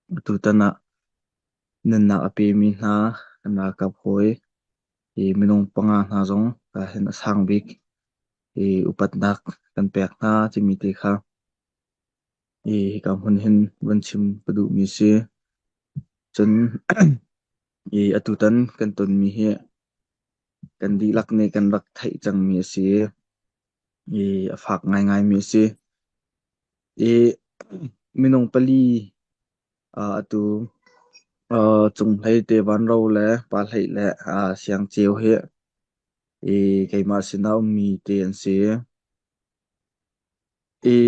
Atutan ah nunnak a pemi hna kan ralkap hawi i minung panga hna zong hin a sang bik i upatnak kan pek hna timi te kha i hika hmun hin vun chim ka duhmi si. Cun i atutan kan tonmi hi kan dihlak nih kan rak theih cangmi a si i a fak ngaingaimi a si. I minung pali atu Cunghlei te Vanro le Pa Hleih le Siangceu hi i keimah sinah a ummi te an si. I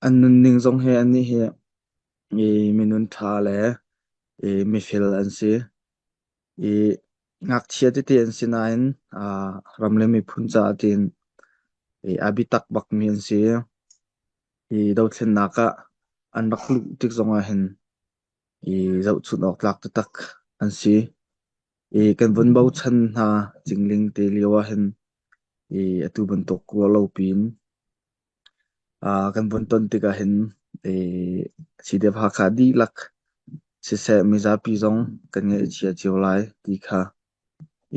an nunning zong hi annih hi i minun ṭha le i mifel an si. I ngakchia tete an si nain ram le miphun caah tiin i a biatak bakmi an si. Hi dothlennak ah an rak luh tik zongah hin i zohchunh awk tlak taktak an si. I kan vun bochan hna cingling te lio ah hin i atu bantuk ruahlo piin kan vun ton tikah hin i CDF Hakha dihlak siseh mizapi zong kan ngaihchia cio lai ti kha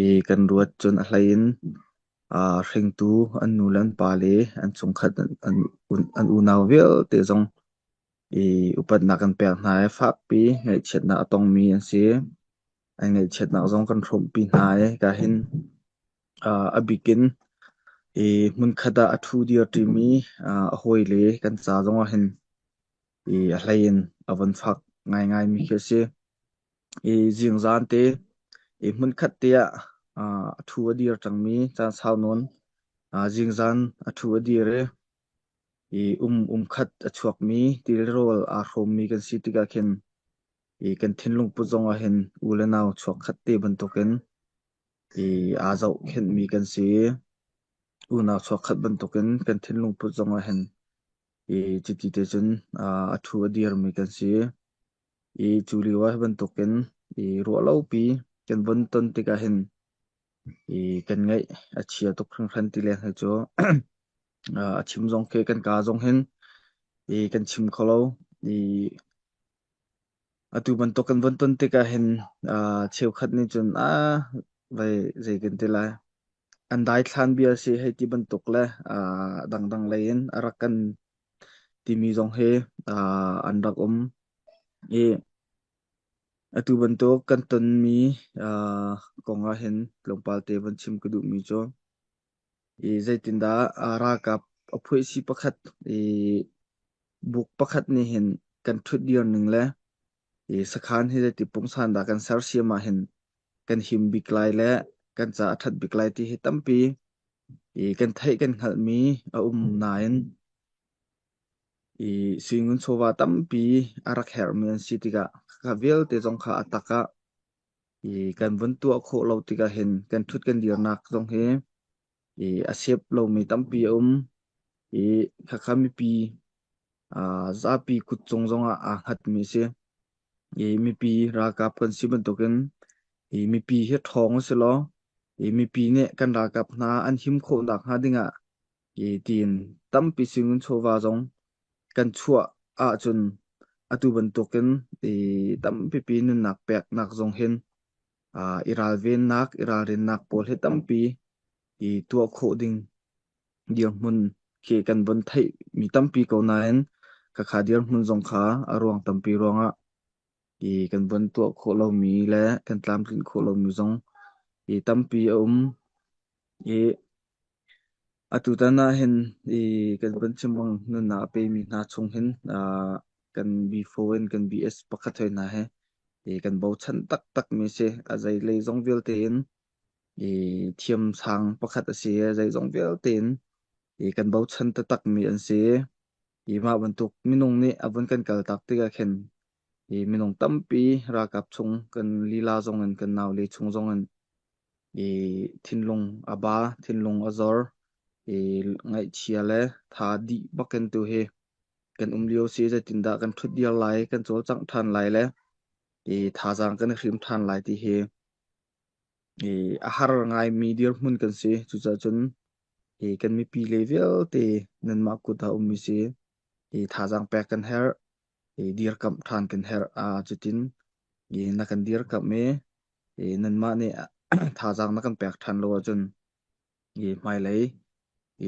i kan ruat. Cun a hlei in hringtu an nu le an pa le an chungkhat an unau vialte zong i upatnak kan pek hna i fakpi ngaihchiatnak a tongmi an si. An ngaihchiatnak zong kan hrawmpi hna i ka hin a bikin i hmunkhat ah a ṭhu dir ṭimi a hawile kan ca zongah hin i a hlei in a von fak ngaingaimi khi a si. I zingzan te i hmunkhat te ah a ṭhu a dir cangmi caan sau nawn zingzan a ṭhu a dir i i um umkhat a chuakmi tilrawl aa hrawmmi kan si tikah khin i kan thinlung put zongah hin u le nau chuakkhat te bantukin i aa zohkhenhmi kan si. Unau chuakkhat bantukin kan thinlung put zongah hin i cuti te cun a ṭhu a dirmi kan si. I cu lio ah hi bantukin i ruahlopi kan von ton tikah hin i kan ngaih a chia tuk hringhran ti leng hi cu a chim zong khi kan kaa zong hin i kan chim kho lo. I atu bantuk kan von ton tikah hin cheukhat nih cun vai zei kan ti lai an daithlan bia si hei ti bantuk le dangdang lei in a rak kan timi zong hi an rak um. I atu bantuk kan tonmi kong ah hin tlawmpal te von chim ka duhmi cu i zeitindah ralkap a phuaisi pakhat i buk pakhat nih hin kan ṭhutdir ning le i sakhan hi zeiti pungsan dah kan sersiam ah hin kan him bik lai le kan ca a ṭhat bik lai ti hi tampi i kan theih kan hngalhmi a um nain i suingun chawva tampi a rak herhmi an si tikah khakha vialte zong kha a tak ah i kan vun tuah khawh lo tikah hin kan ṭhut kan dirnak zong hi i a sep lomi tampi a um i khakha mipi zapi kut cung zongah aa hngatmi a si. I mipi ralkap kan si bantukin i mipi hi ṭhawng a si law i mipi nih kan ralkap hna an him khawh nakhnga dingah i tiin tampi singun chawva zong kan chuah ahcun atu bantukin i tampipi nunnak peknak zong hin i ralvennak, i ralrinnak pawl hi tampi i tuah khawh ding dirhmun khi kan von theihmi tampi ko nain khakha dirhmun zong kha a ruang tampi ruangah i kan von tuah khawh lomi le kan tlamtlinh khawh lomi zong i tampi a um i atutan ah hin i kan von chim bang nunnak a pemi hna chung hin kan B4 in kan BS pakhat hoi hna he i kan bochan taktakmi si a zeilei zong vialte in i thiamsang pakhat a si i zeizong vialte in i kan bochan taktakmi an si. I mah bantuk minung nih a vun kan kaltak tikah khin i minung tampi ralkap chung kan lila zong in kan naule chung zong in i thinlung a ba, thinlung a zor, i ngaihchia le tha dih bakin tu hi kan um lio si zeitindah kan ṭhut dir lai, kan cawlcangh ṭhan lai le i thazaang kan i hrim ṭhan lai ti hi i a har ngaimi dirhmun kan si. Cucaah cun i kan mipi le vialte nanmah kut ah ummi si i thazaang pek kan herh. I dirkamh ṭhan kan herh. Cutin i na kan dirkamh i, i nanmah nih thazaang na kan pek ṭhan lo ahcun i hmailei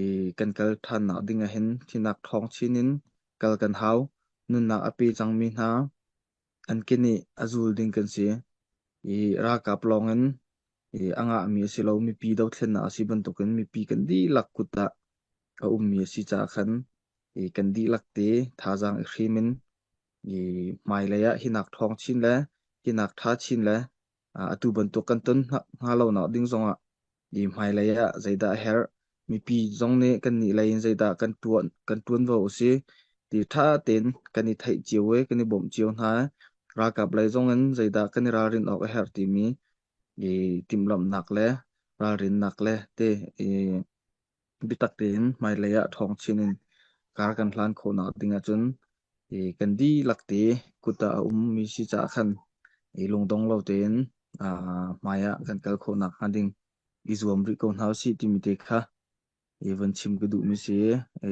i kan kal ṭhannak ding ahhin thinak ṭhawng chin in kal kan hau. Nunnak a pe cangmi hna an ke nih a zul ding kan si. I ralkap lawng in i a ngahmi a si lo, mipi dothlennak a si bantukin mipi kan dihlak kut ah a ummi a si caah khan i kan dihlak te thazaang i hrim in i hmailei ah hinak ṭhawng chin le hinak ṭha chin le atu bantuk kan ton hnga lonak ding zongah i hmailei ah zeidah a herh, mipi zong nih kannih lei in zeidah kan ṭuan kan ṭuanvo a si ti ṭha tein kan i theih cio i kan i bawmh cio hna. Ralkap lei zong in zeidah kan i ralrin awk a herh timi i timhlamhnak le ralrinnak le te i biatak tein hmailei ah ṭhawng chin in kar kan hlan khawhnak ding ahcun i kan dihlak te kut ah a ummi si caah khan i lungdong lo tein hmai ah kan kal khawhnak hnga ding i zuam rih ko hna usih timi te kha i von chim ka duhmi si.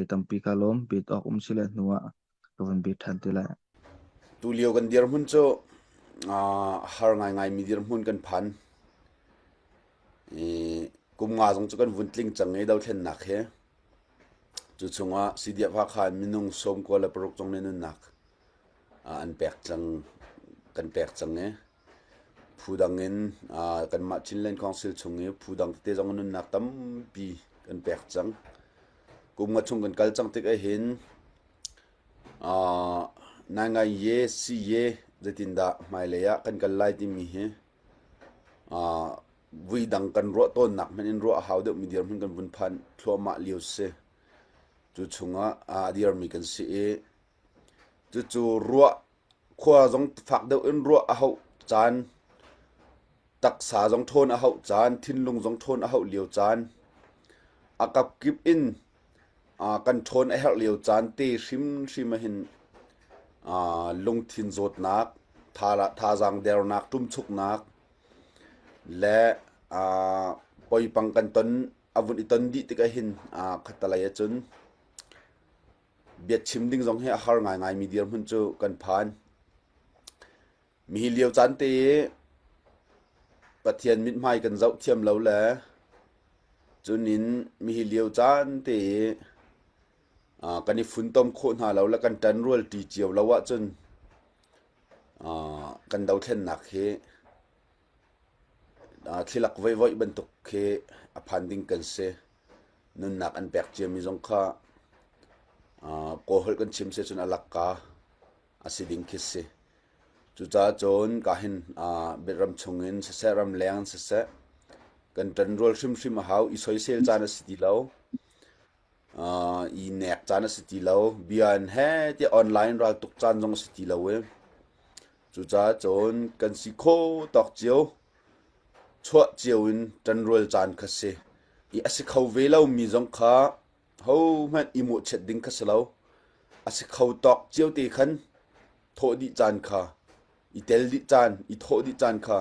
I tampi ka lawm. Bet awk um si le hnu ah ka von bet ṭhan te lai. Tulio kan dirhmun cu har ngaingaimi dirhmun kan phan. I kum nga zong cu kan vun tling cang i dothlennak hi. Cu chungah CDF Hakha in minung 96 zong nih nunnak an pek cang, kan pek cang i phu dang in kanmah Chinland Council chung i phu dang tete zong nunnak tampi kan pek cang. Kum nga chung kan kal cang tik ahhin naingai ye si ye zeitindah hmailei ah kan kal lai timi hi Vui dang kan ruah tawnnak hmanh in ruah a hau deuhmi dirhmun kan vun phan thluahmah lio si. Cu chungah a dirmi kan si i cucu ruah khua zong fak deuh in ruah a hauh caan, taksa zong ṭhawn a hauh caan, thinlung zong ṭhawn a hauh lio caan, a kapkip in kan ṭhawn a herh lio caan te hrimhrim ahhin lungthin zawtnak, thazaang dernak, ṭumchuknak le poipang kan ton a vun i ton dih tik ahhin khattelei ahcun biachim ding zong hi a har ngaingaimi dirhmun cu kan phan. Mihi lio caan te i Pathian mithmai kan zoh thiam lo le cunin mihi lio caan te i kan i funtom khawh hna lo le kan ṭanrual ṭi cio lo ahcun kan dothlennak hi thilak voivoih bantuk khi a phan ding kan si. Nunnak an pek ciami zong kha Kawl holh kan chim si cun a lakka a si ding khi si. Cucaah cun ka hin ram chungin siseh ramleng in siseh kan ṭanrual hrimhrim a hau. I soisel caan a si ti lo. I nek caan a si ti lo. Bia in he tiah online raltuk caan zong a si ti lo i cucaah cun kan si kho tawk cio chuah cio in ṭanrual caan kha si. I a si kho ve lomi zong kha hohmanh i mawhchiat ding kha si lo. A si kho tawk cio te khan thawh dih caan kha, i tel dih caan, i thawh dih caan kha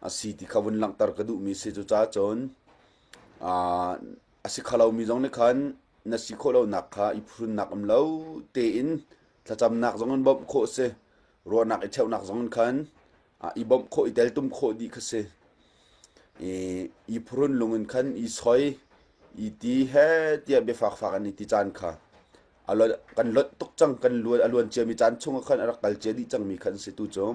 a si ti kha vun langhter ka duhmi si. Cucaah cun a si kho lomi zong nih khan na si khawh lonak kha i phuhrunnak um lo tein thlacamnak zong in bawmh khawh a si. Ruahnak i cheuhnak zong in khan i bawmh khawh, i teltum khawh dih kha si. I, i phuhrun lung in khan i soi, i ti he tiah biafakfak an i ti caan kha a kan lonh tuk cang kan luan a luan ciami caan chung ah khan a rak kal cia dih cangmi khan si tu cu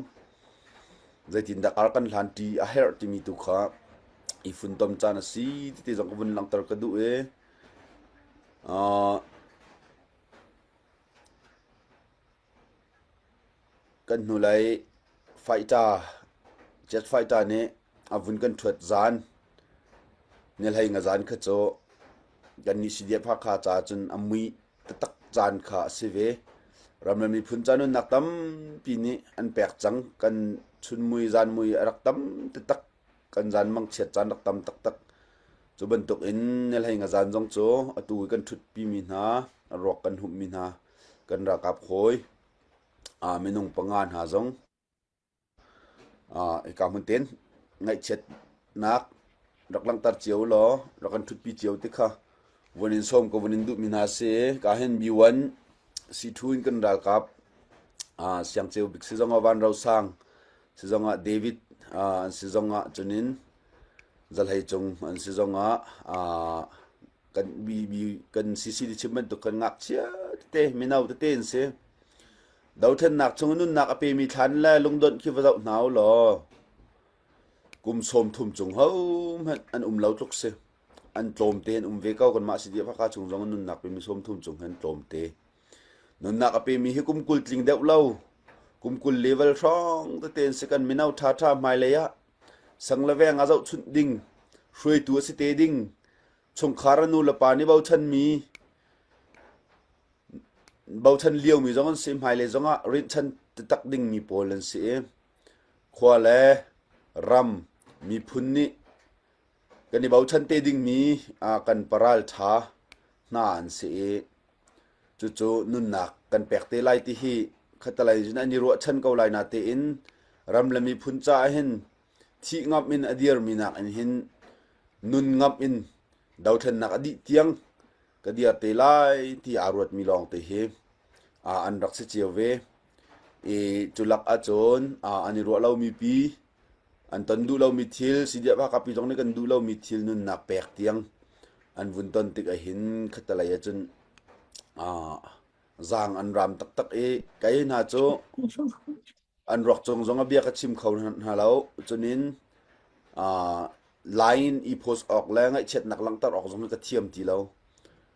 zeitindah kar kan hlan ṭi a herh timi tu kha i funtom caan a si ti te zong ka vun langhter ka duh i Kan hnulei fighter jet fighter nih a vun kan ṭhuat zan nihlei nga zan kha cu kannih CDF Hakha caah cun a mui taktak caan kha a si ve. Ram le miphun ca nunnak tampi nih an pek cang. Kan chunmui zanmui a rak tam taktak. Kan zan mangchiat caan rak tam taktak. Cu bantuk in nihlei nga zan zong cu atu i kan ṭhutpimi hna, a ruak kan humhmi hna, kan ralkap hawi minung panga hna zong hika hmun tein ngaihchiatnak rak langhter cio law rak kan ṭhutpi cio ti kha vun in sawm ka vun in duhmi hna si. Ka hin B1 C2 in kan ralkap. Siangceu bik si zongah Van Ro Sang si zongah David an si zongah cunin Zahlei Cung an si zongah kan kan CCD chim bantuk kan ngakchia tete mino tete an si. Dothlennak chung nunnak a pemi thlan le lungdonh khi va zoh hna u law kum 30 cung hohmanh an um lo tluk si. An tlawmte an um ve ko kanmah CDF Hakha chung zong nunnak pemi 30 cung hin tlawmte. Nunnak a pemi hi kum 20 tling deuh lo. Kum 20 level hrawng tete an si kan mino ṭhaṭha hmailei ah sang le veng ah zohchunh ding, hruaitu a si te ding, chungkhar a nu le pa nih bochanmi Bochan liomi zong an si, hmailei zongah rinhchan taktak dingmi pawl an si i khua le ram miphun nih kan i bochan te dingmi kan paral ṭha hna an si i cucu nunnak kan pek te lai ti hi khattelei cun an i ruahchan ko lai natein ram le miphun caah hin thih ngamh in a dirmi nakin hin nun ngamh in dothlennak a dih tiang ka dir te lai ti aa ruatmi lawngte hi an rak si cio ve. I cu lak ahcun an i ruah lomi pi, an ton duh lomi thil, CDF Hakha pi zong nih kan duh lomi thil nunnak pek tiang an vun ton tik ahhin khattelei ahcun zaang an ram taktak i kei hna cu An ruak cung zong a bia ka chim kho hna lo. Cunin line in i post awk le ngaihchiatnak langhter awk zong hi ka thiam ti lo.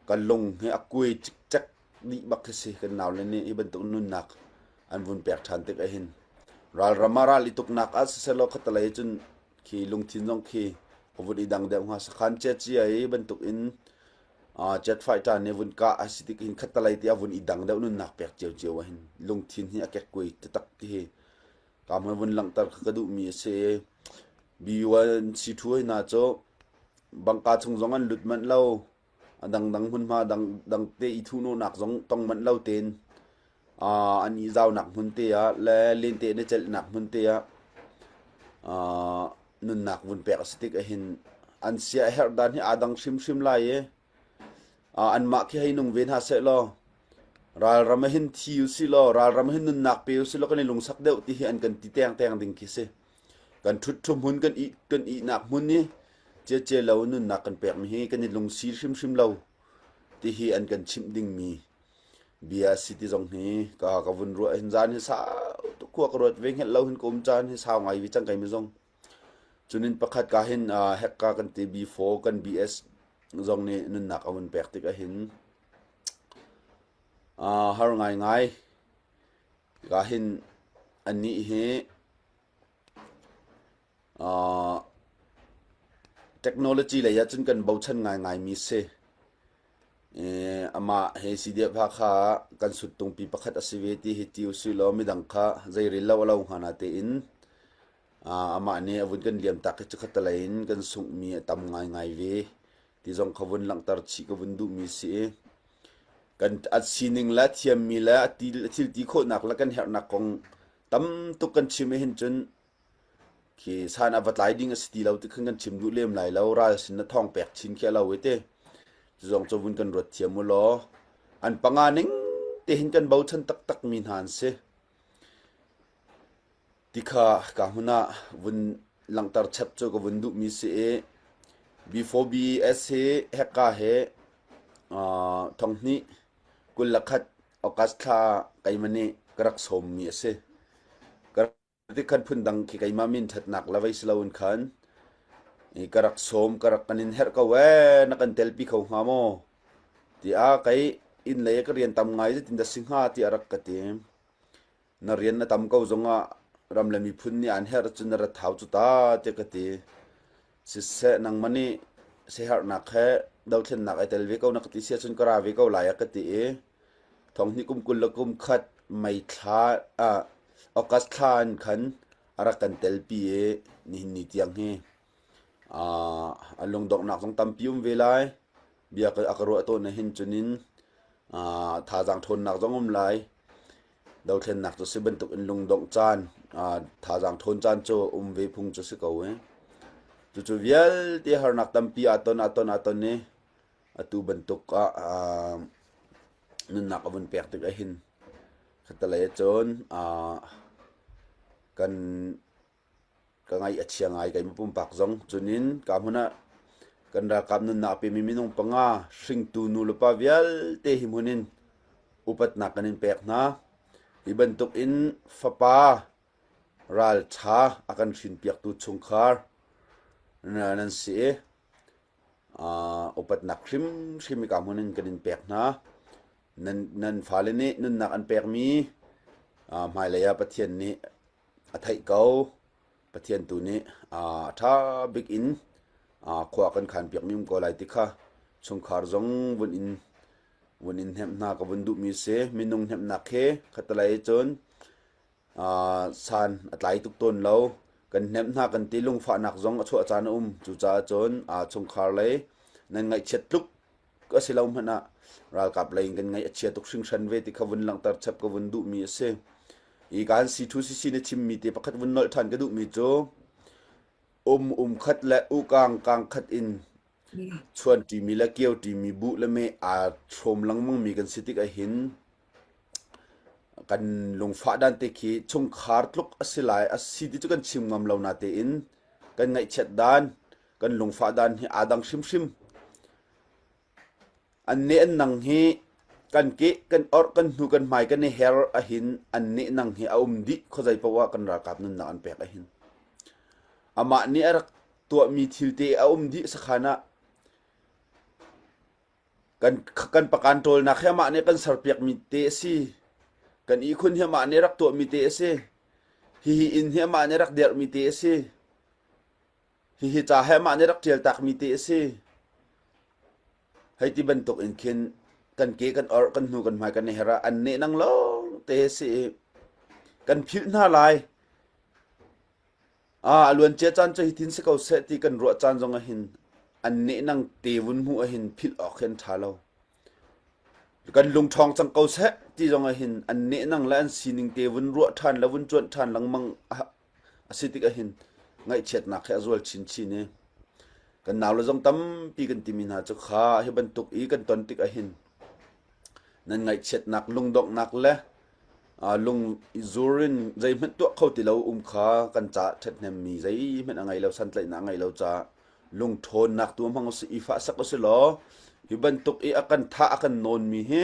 Kan lung hi a kuai cikcek dih bak khi si. Kan naule nih hi bantuk nunnak an vun pek ṭhan tik ahhin ralram ah ral i tuknak ah sisehlaw khatalei cun khi lungthin zong khi a vun i dang deuh hnga. Sakhan ciacia i bantuk in jet fighter nih vun kah a si tik hin khattalei ti a vun i dang deuh nunnak pek ciocio ah hin lungthin hi a kekkuai taktak ti hi ka hmai vun langhter kha ka duhmi a si. B1C2 hi hna cu bangka chung zong an lut manh lo a dangdang hmunhma dang dang te i thuhnawhnak zong tong manh lo tein an i zaunak hmun te ah le lente an i celhnak hmun te ah nunnak vun pek a si tik ahhin an sia a herh dan hi aa dang hrimhrim lai i anmah khi hei nung ve hna seh law ralram ah hin thi u si law ralram ah hin nunnak pe u si law kan i lungsak deuh ti hi an kan ti tengteng ding khi si. Kan ṭhut ṭhu hmun kan ih kan ihnak hmun i ciacia lo nunnak kan pekmi hi kan i lungsi hrimhrim lo ti hi an kan chimh dingmi bia a si ti zong hi ka ka vun ruah hin zan hi sau tuk khua ka ruat ve hngelh lo hin ka um caan hi sau ngai vi cang kai mi zong cunin pakhat ka hin hekka kan ti B4 kan BS zong nih nunnak a vun pek tik ahhin har ngai ngai ka hin annih hi Technology lei ahcun kan bochan ngaingaimi si. Amah he CDF Hakha ah kan suttungpi pakhat a si ve ti hi ti usih law midang kha zeirel lo a lo hnga natein amah nih a vun kan liamtak hi cikhattelei in kan sunghmi a tam ngaingai ve ti zong kha vun langhter chih ka vun duhmi si i kan a sining le a thiammi le a thil ti khawhnak le kan herhnak kong tam tuk kan chim ahhin cun Khi san a va tlai ding a si ti lo ti khan kan chim duh lem lai lo. Ral sin na thawng pek chin khi a lo i ti. Cu zong cu vun kan ruat thiam u law an panga ning te hin kan bochan taktak mi hna an si. Ti kha ka hmun ah vun langhter chap cu ka vun duhmi si i B4BS hi hekka he thong hnih 21 August thla keimah nih ka rak sawmmi a si. Ka Tikhan phundang khi keimah min ṭhatnak le vei si loin khan ka rak sawm ka rak kan in herh ko ee na kan telpi kho hnga maw tiah kei inn lei ka rian tam ngai zeitin dah si hnga tiah a rak ka ti. Na rian na tam ko zongah ram le miphun nih an herh cun na rat hau cu ta tiah ka ti. Siseh nangmah nih siaherhnak he dothlennak ai tel ve ko na ka ti si ahcun ka ra ve ko lai a ka ti i thonghnih kum 21 May thla ah August thla in khan a rak kan telpi i nihin ni tiang hi a lungdonghnak zong tampi um ve lai. Bia a ka ruah tawn ahhin cunin thazaang ṭhawnnak zong um lai. Dothlennak cu si bantuk in lungdongh caan, thazaang ṭhawn caan cu um ve phung cu si ko i. Cucu vialte harnak tampi aa ton aa ton aa ton i atu bantuk ah nunnak a vun pek tik ahhin. Khattelei ahcun kan ka ngaih a chia ngai keimah pumpak zong. Cunin ka hmun ah kan ralkap nunnak a pemi minung panga hringtu nu le pa vialte hi hmun in upatnak kan in pek hna. Hi bantuk in fapa ralṭha a kan hrinpiaktu chungkhar nan si i upatnak hrimhrim hika hmun in kan in pek hna. Nan, nan fale nih nunnak an pekmi hmailei ah Pathian nih a theih ko. Pathian tu nih a ṭha bik in khua kan khanpiakmi um ko lai ti kha chungkhar zong vun in vun in hnemh hna ka vun duhmi si. Minung hnemhnak khi khattelei cun san a tlai tuk tawn lo. Kan hnemh hna kan ti lungfahnak zong a chuah caan a um. Cucaah cun chungkhar lei nan ngaihchiat tluk a si lo hmanh ah ralkap lei in kan ngaih a chia tuk hringhran ve ti kha vun langhter chap ka vun duhmi a si. Hi kan C2CC na chimmi te pakhat vun nolh ṭhan ka duhmi cu um um khat le ukang kang khat in chuan ṭimi le kio ṭimi buh le meh aa hrawm lengmangmi kan si tik ahhin kan lungfah dan te khi chungkhar tluk a si lai a si ti cu kan chim ngam lo natein kan ngaihchiat dan kan lungfah dan hi aa dang hrimhrim. An neh an nang hi kan keh kan orh kan hnu kan hmai kan i her ahhin an neh nang hi a um dih khuazei paoh ah kan ralkap nunnak an pek ahhin. Amah nih a rak tuahmi thil te a um dih sakhan ah kan kan pakan ṭawlnak hi amah nih kan serpiakmi te a si. Kan ihkhun hi amah nih rak tuahmi te a si. Hihi inn hi amah nih rak derhmi te a si. Hihi ca he amah nih rak ṭial takmi te a si. Hei ti bantuk in khin kan ke kan orh kan hnu kan hmai kan i her ah an nehnang lawng te a si i kan philh hna lai. Ah, a luancia caan cu hitin si ko seh ti kan ruah caan zong ahhin an nehnang te vun hmuh ahhin philh awk hi an ṭha lo. Kan lungṭhawng cang ko seh ti zong ahhin an nehnang le an sining te vun ruah ṭhan le vun cuanh ṭhan lengmang a si tik ahhin ngaihchiatnak hi a zual chinchin i kan naule zong tampi kan timi hna cu kha hi bantuk i kan ton tik ahhin nan ngaihchiatnak lungdonghnak le lung zur in zeihmanh tuah kho ti lo um kha kan ca ṭhathnemmi zeihmanh a ngei lo santlaihnak a ngei lo caah lungṭhawnnak tu hmang usih i fahsak usih law hi bantuk i a kan thah a kan nawnmi hi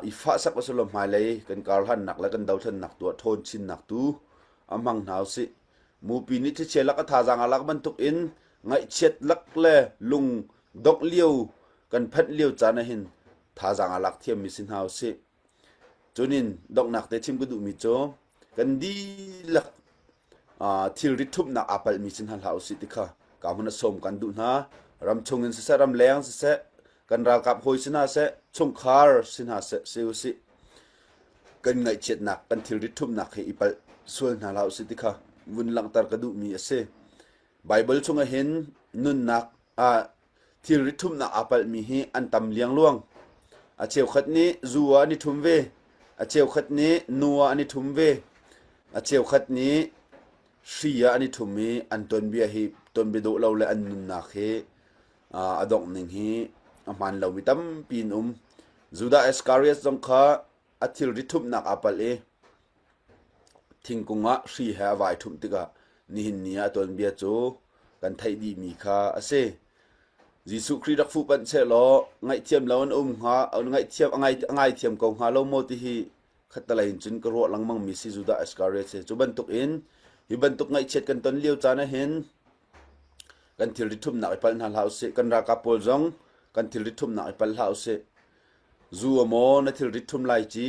i fahsak usih law hmailei kan karhlannak le kan dothlennak tu ah ṭhawn chinnak tu a hmang hna usih. Mupi nih thlichia lak a thazaang a lak bantuk in ngaihchiat lak le lung dongh lio kan phanh lio caan ahhin thazaang a lak thiammi si hna usih. Cunin donghnak te chim ka duhmi cu kan dihlak thilri ṭhumhnak aa palhmi si hna hlah usih ti kha ka hmun a sawm kan duh hna. Ram chung in siseh, ram leng siseh, kan ralkap hawi si hna seh, chungkhar si hna seh, si usih. Kan ngaihchiatnak, kan thilri ṭhumhnak hi i palh sual hna hlah usih ti kha vun langhter ka duhmi a si. Baibal chungah hin nunnak ah Thilri ṭhumhnak aa palhmi hi an tam liangluang. A cheukhat nih zu ah an i ṭhum ve. A cheukhat nih nu ah an i ṭhum ve. A cheukhat nih hri ah an i ṭhum i an tuanbia hi tuanbia dawh lo le an nunnak hi a dongh ning hi a hmaan lomi tampi an um. Judah Iskariot zong kha a thilri ṭhumhnak aa palh i thingkung ah hri he a vai ṭhumh tikah nihin ni ah a tuanbia cu kan theih dihmi kha a si. Jesuh Khrih rak fuhpanh sehlaw ngaihthiam lo an um hnga, ngaihthiam a ngai a ngaithiam ko hnga lo maw ti hi khattelei in cun ka ruah lengmang mi si Judah Iskariot si. Cu bantuk in hi bantuk ngaihchiat kan ton lio caan ahhin kan thilri ṭhumhnak i palh hna hlah usih. Kan ralkap pawl zong kan thilri ṭhumhnak i palh hlah usih. Zu a maw na thilri ṭhum lai ci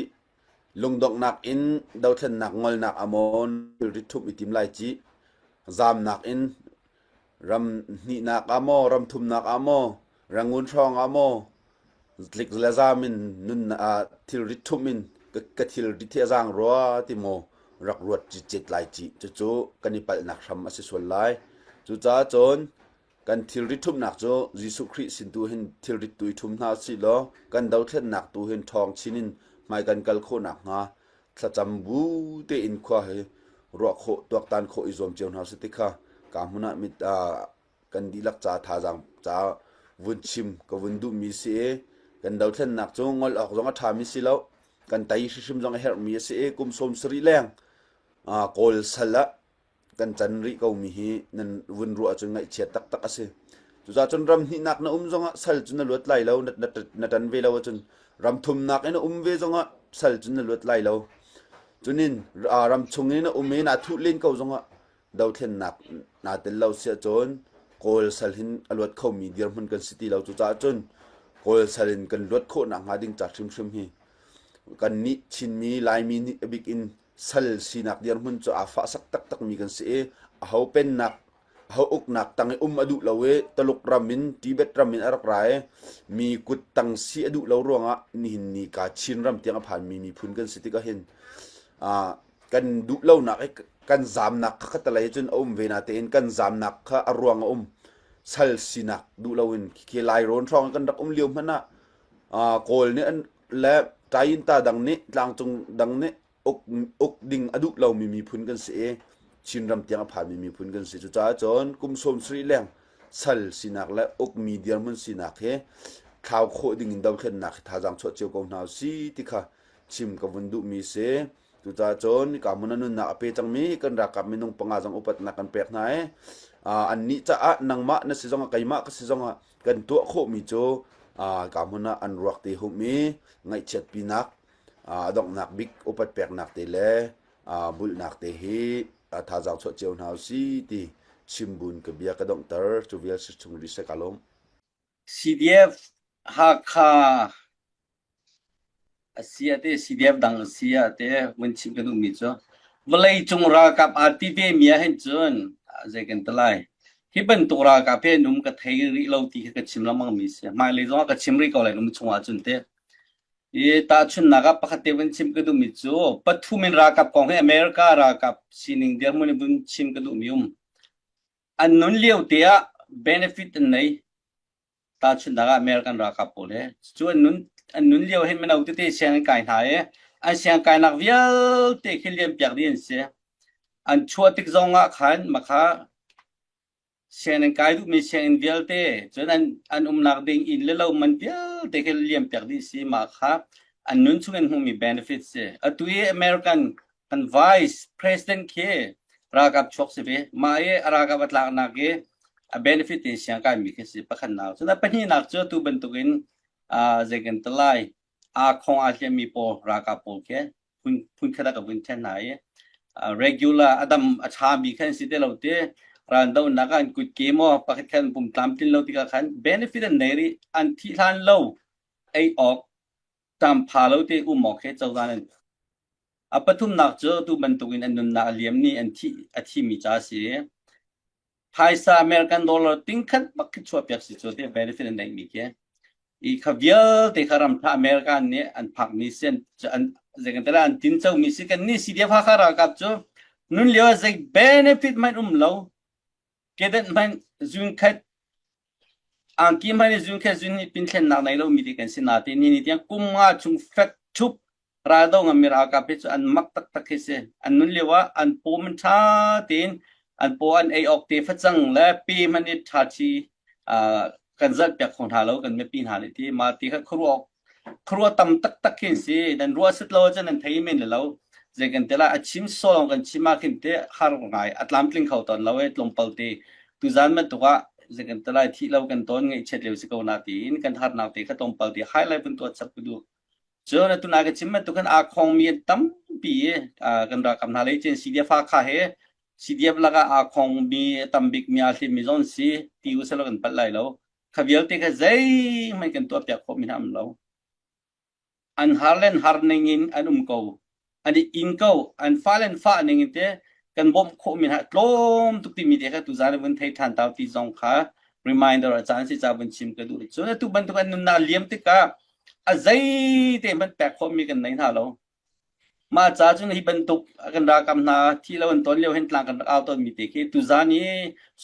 Lungdonghnak in dothlennak ngolnak a maw thilrit ṭhumh i tim lai cih. Zaamnak in ram hnihnak ah maw, ram thumnak ah maw, Rangoon hrawng ah maw, tlik le zaam in nun ah thilrit ṭhumh in ka, ka thilrit hi a zaang rua ti maw rak ruat citcet lai cih. Cucu kan i palhnak hram a si sual lai. Cucaah cun Kan thilri ṭhumhnak cu Jesuh Khrih sin tu hin thilrit tu i ṭhum hna usih law kan dothlennak tu hin ṭhawng chin in hmai kan kal khawh nakhnga thlacam bu tein khua hi ruah khawh tuaktan khawh i zuam cio hna usih ti kha ka hmun ah mit kan dihlak ca thazaang ca vun chim ka vun duhmi si i kan dothlennak cu ngol awk zong a ṭhami si lo. Kan tei hrimhrim zong a herhmi a si i kum 70 leng Kawl sal ah kan can rih komi hi nan vun ruah ahcun ngaihchiat taktak a si. Cucaah cun ram hnihnak na um zongah sal cu na luat lai lo, na, na, na ṭan ve lo ahcun ram thumnak in na um ve zongah sal cu na luat lai lo. Cunin ram chung in na um i naa thuh len ko zongah dothlennak naa tel lo si ahcun Kawl sal hin a luat khomi dirhmun kan si ti lo. Cucaah cun Kawl sal in kan luat khawh nakhnga ding ca hrimhrim hi kannih Chinmi Laimi nih a bik in sal sinak dirhmun cu aa fahsak taktakmi kan si i aho pennak aho uknak tang i um a duh lo i Taluk ram in Tibet ram in a rak ra i mi kut tang si a duh lo ruangah nihin ni ka Chin ram tiang a phanmi miphun kan si tikah hin kan duh lonak i kan zamnak kha khatalei cun a um ve natein kan zamnak kha a ruang a um sal sinak duh loin khi Lairawn hrawng kan rak um lio hmanh ah Kawl nih an le Tayinta dang nih tlangcung dang nih uk uk ding a duh lomi miphun kan si i Chinram tiang a phanmi miphun kan si. Cucaah cun kum 70 leng sal sinak le ukmi dirhmun sinak hi thlau khawh ding in dothlennak hi thazaang chuah cio ko hna usih ti kha chim ka vun duhmi si. Cucaah cun hika hmun ah nunnak a pe cangmi kan ralkap minung panga zong upatnak kan pek hna i annih caah nangmah na si zongah keimah ka si zongah kan tuah khawhmi cu hika hmun ah an ruak te humh i ngaihchiatpinak a donghnak bik upat peknak te le bulhnak te hi thazaang chuah cio hna usih ti chimbun ka bia ka donghter cu vial si chung rih seh ka lawm. CDF Hakha a si ah teh CDF dang a si ah teh vun chim ka duhmi cu vawleicung ralkap aa ti vemi ah hin cun zei kan ti lai. Hi bantuk ralkap hi an um ka thei rih lo ti kha ka chim lengmang mi si. Hmailei zong ah ka chim rih ko lai um chung ahcun teh. Hi tahchunhnak ah pakhat te vun chim ka duhmi cu pathum in ralkap kong hi America ralkap sining dirhmun in vun chim ka duhmi um. An nun lio te ah benefit an nei. Tahchunhnak ah American ralkap pawl he cu an nun an nun lio hin mino tete sianginn kai hna i an siang kainak vialte khi liam piak dih an si. An chuah tik zong ah khan makha sianginn kai duhmi sianginn vialte cun an an umnak ding inn le lo man vialte khi liam piak dih si mah kha an nun chung in hmuhmi benefit si. Atu i American kan vice president khi ralkap chuak si ve. Mah i a ralkap a tlaknak i a benefit in siang kaimi khi si pakhatnak. Cun a pahnihnak cu atu bantukin uh, zei kan ti lai aa khong aa hliammi pawl ralkap pawl khi phun phun khat ah ka vun then hna i uh, regular a dam a ṭhami khan si te lo te raldohnak ah an kutke maw pakhat khan pum tlamtlin lo tikah khan benefit an nei rih an thih hlan lo ei awk ṭampha lo te um awk he cozah an A pathumnak cu tu bantukin an nunnak a liam ni an thih a thimi ca a si. Phaisa American dollar tingkhat bak khi chuahpiak si cu ti benefit an neihmi khi. I kha vialte kha ramtha American nih an phakmi si an an zeikan an tincomi si kan nih CDF Hakha ralkap cu nun lio ah zei benefit hmanh um lo kedenh hmanh zun khat Angki hmanh i zun khe zun nih pinthlennak nei lomi te kan si nain ni ni tiang kum nga chung fek ṭhup raldo ngammi ralkap hi cu an mak taktak khi si. An nun lio ah an paw man ṭha tein an paw an ei awk te facang le pe hmanh i ṭha ṭhi kan zalh piak kho hna lo kan mipi hna nih ti mah ti kha khuaruah khuaruah tam taktak khi si. Nan ruah set lo ahcun nan thei men le lo. Zei kan te lai a chim sawng kan chim ah khin te har ngai a tlamtling kho tawn lo e tlawmpal te tuzan bantuk ah zei kan te lai thih lo kan tawn ngaihchiat lio si ko na tiin kan harnak te kha tlawmpal te highlight vun tuah chap ka duh. Cun atu na ka chim bantuk khan aa khongmi an tampi i kan ralkap hna lei cun CDF Hakha he CDF lakah aa khongmi tambik mi aa hlimmi zong si ti usalaw kan palh lai lo. Kha vialte kha zeihmanh kan tuahpiak khawhmi hna um lo. An har le an har ning in an um ko. An i ing ko. An fa le an fah ning in te kan bawmh khawhmi hna tlawm tuk timi te kha tuzaan vun thei ṭhan tau ti zong kha reminder a caan si ca vun chim ka duh. Cun atu bantuk an nunnak liam tikah a zei te hmanh pek khawhmi kan nei hna lo. Mah ca cun hi bantuk kan ralkap hna thi lo an ton lio hin tlang kan rak au tawnmi te khi tuzaan i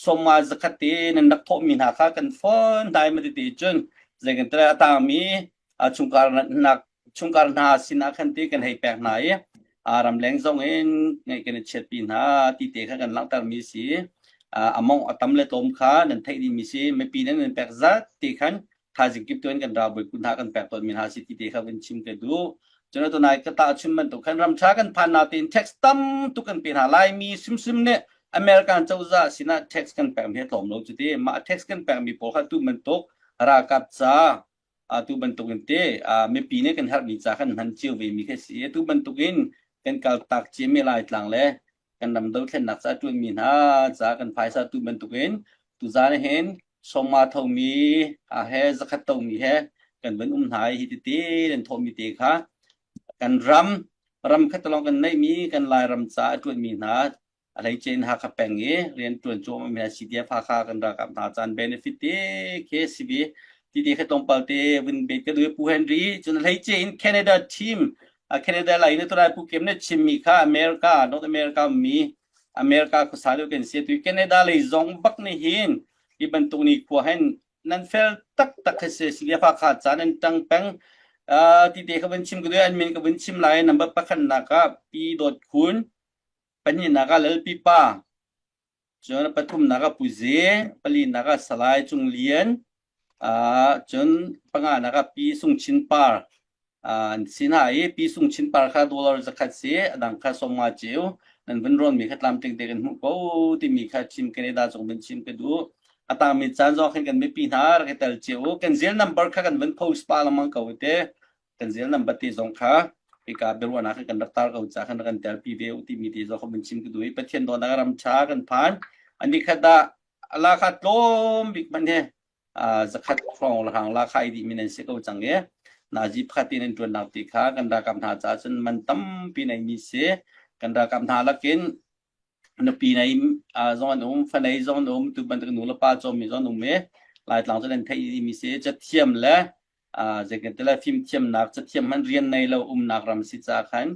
sawmnga zakhat te nan rak thawhmi hna kha kan fon hna i mati cun zei kan tel a tangmi chungkhar nak chungkhar hna sinah khan ti kan hei pek hna i ramleng zong in ngeih kan i chiatpi hna ti te kha kan langhtermi si a mong a tam le tlawm kha nan theih dihmi si mipi nan nan pek zat ti khan thaizing kip tuan kan ralbawi kun hna kan pek tawnmi hna si ti te kha vun chim ka duh. Cun tunai ka tahchun bantuk khan ramṭha kan phan natein tax tam tuk kan pe hna. Laimi hrimhrim nih American cozah sinah tax kan pekmi hi tlawm lo cu ti. Mah tax kan pekmi pawl kha tu bantuk ralkap ca tu bantuk in te mipi nih kan herhmi ca kan hman cio ve mi khi si. Tu bantuk in kan kaltak ciami Laitlang le kan ram dothlennak ca ṭuanmi hna ca kan phaisa tu bantukin tuzan hin sawma thomi he zakhat tomi he kan van um hna i hi tete nan thawhmi te kha kan ram ram khat lawng kan neihmi kan Lairam ca a ṭuanmi hna a hleice in Hakha peng i rian ṭuan cuahmah mi hna CDF Hakha kan ralkap hna caan benefit te khi si bi ti te kha tlawmpal te vun bet ka duh Pu Henry cun hleice in Canada team Canada lai na turai Pu Kem na chimmi kha America North America mi America khuasa deuh kan si tu Canada lei zong bak ni hin hi bantuk ni khua hen nan fel tak tak he se silia fa kha cha nan tang peng ti te kha van chim ka an min ka van chim lai number pakhat nak ah Pi Dot Khun pahnihnak ah Lal Pi Pa Cun pathumnak ah Pu Ze, palinak ah Salai Cung Lian, cun panganak ah Pi Sung Chin Par an si hna i Pi Sung Chin Par kha dollar zakhat si, a dang kha sawmnga ceu nan vun rawnmi kha tlamtling te kan hmuh ko timi kha chim Canada cung vun chim ka duh. A tangmi caan zong khin kan mipi hna rak i tel cio u. Kan zel number kha kan vun post pa lengmang ko te. Kan zel number te zong kha hika biaruahnak kan rak tar ko ca khan rak kan telpi ve u timi te zong kha chim ka duh i Pathian dawtnak ram ṭha kan phan. Ani khat ah ala kha tlawm bik man he zakhat hrawng le hang la kha i dih mi nan si ko cang i nazi pakhat in an ṭuannak ti kha kan ralkap hna caah cun man tampi nei mi si. Kan ralkap hna lakin nupi nei zong an um, fanei zong an um, tu bantuk nu le pa cawmmi zong an um i Laitlang cu nan theih mi si. Cathiam le zeikatile fimthiamnak cathiam hmanh rian nei lo umnak ram si ca khan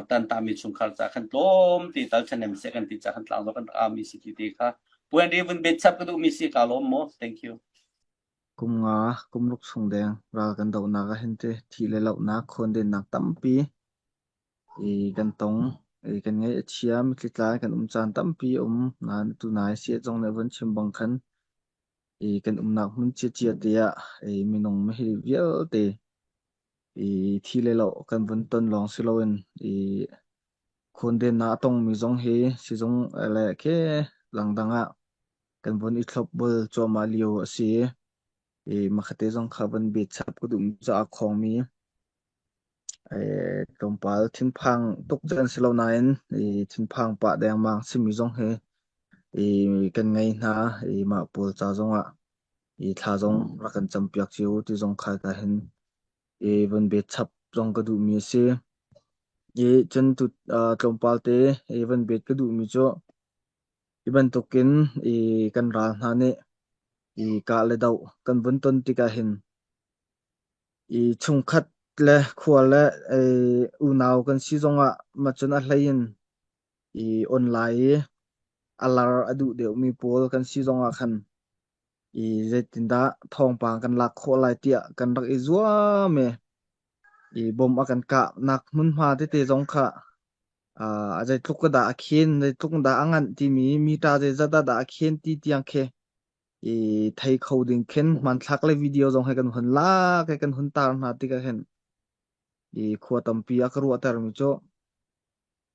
tantami chungkhar ca khan tlawm te tal ṭhahnem seh kan ti ca khan tlang zong kan rak aumi si ti te kha puan ri vun bet chap ka duhmi si ka lawm mu. Thank you. Kum nga, kum ruk chung deng ral kan dohnak ah hin te thi le lohnak khawndennak tampi i kan tong i kan ngaih a chia mitthli tla in kan um caan tampi a um nain tunai siah zong nih a vun chim bang khan i kan umnak hmun ciacia te ah i minung hi vialte i thi le lo kan vun ton lawng si loin i khawndennak a tongmi zong hi sizung le khi langdang ah kan vun i thlopbul cuahmah lio a si i makhate zong kha van bet chap ka duh caah khawngmi tlawmpal thinphang tuk cu an si lo nain i thinphang pah dengmang simi zong hi i kan ngei hna i mah pawl ca zongah i thla zong rak kan campiak cio ti zong kha ka hin i von bet chap zong ka duhmi a si. I cun tu tlawmpal te i von bet ka duhmi cu hi bantukin i kan ral hna nih i kah le doh kan vun ton tikah hin I chungkhat le khua le unau kan si zongah macun a hlei in i online i a lar a duh deuhmi pawl kan si zongah khan i zeitindah thawngpang kan lak khawh lai tiah kan rak i zuam i i bom a kan kahnak hmunhma tete zong kha a zeitluk dah a khen zeitluk dah a nganh timi meter zeizat dah a khen ti tiang khi i thei kho ding khin hmanthlak le video zong he kan hun lak i kan hun tar hna tikah hin i khua tampi a ka ruahtermi cu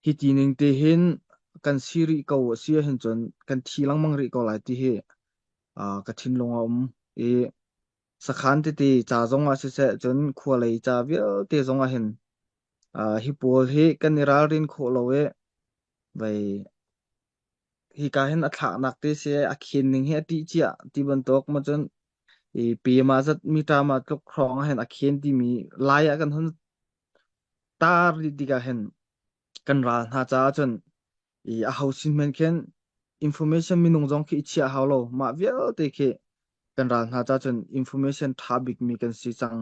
hi ti ning te hin kan si rih ko a si ahhin cun kan thi lengmang rih ko lai ti hi ka thinlung a um i sakhan tete ca zong ah siseh cun khua lei ca vialte zong ah hin hi pawl hi kan i ralrin khawh lo i vei Hika hin a thlaknak te si a khen ning hi a ṭih cia ti bantuk ma cun i pe ma zat meter ma tluk hrawng ah hin a khen timi lai ah kan hun tar dih tikah hin kan ral hna caah cun i a ho sin hmanh khin information minung zong khi i chiah hau lo mah vialte khi kan ral hna caah cun information ṭha bikmi kan si cang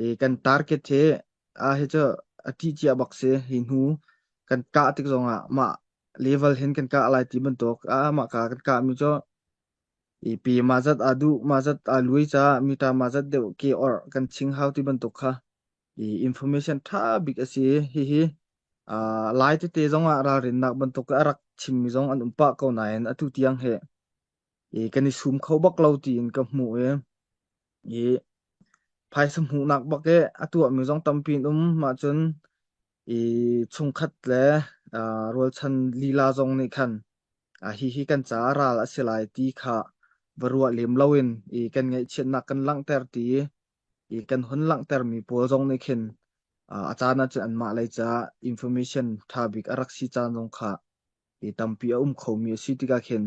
i kan target hi a hi cu a ṭih cia bak si hi hnu kan kah tik zongah mah level hin kan kah lai ti bantuk ah mah ka kan kah mi cu i pi mah zat aa duh mah zat aa lui ca meter mah zat deuh ke or kan ching hau ti bantuk kha i information tha bik a si. Hihi lai tete zong ah ralrinnak bantuk a rak chimmi zong an um pah ko nain atu tiang he i kan i sum kho bak lo tiin ka hmuh i i. Phaisa hmuhnak bak i a tuahmi zong tampi an um. Mah cun i chungkhat le uh, rualchan lila zong nih khan uh, hihi kan caah ral a si lai ti kha va ruah lem loin i kan ngaihchiatnak kan langhter ti i kan hun langhtermi pawl zong nih khin uh, a caan ahcun anmah lei caah information ṭha bik a rak si caan zong kha i tampi a um khomi a si tikah khin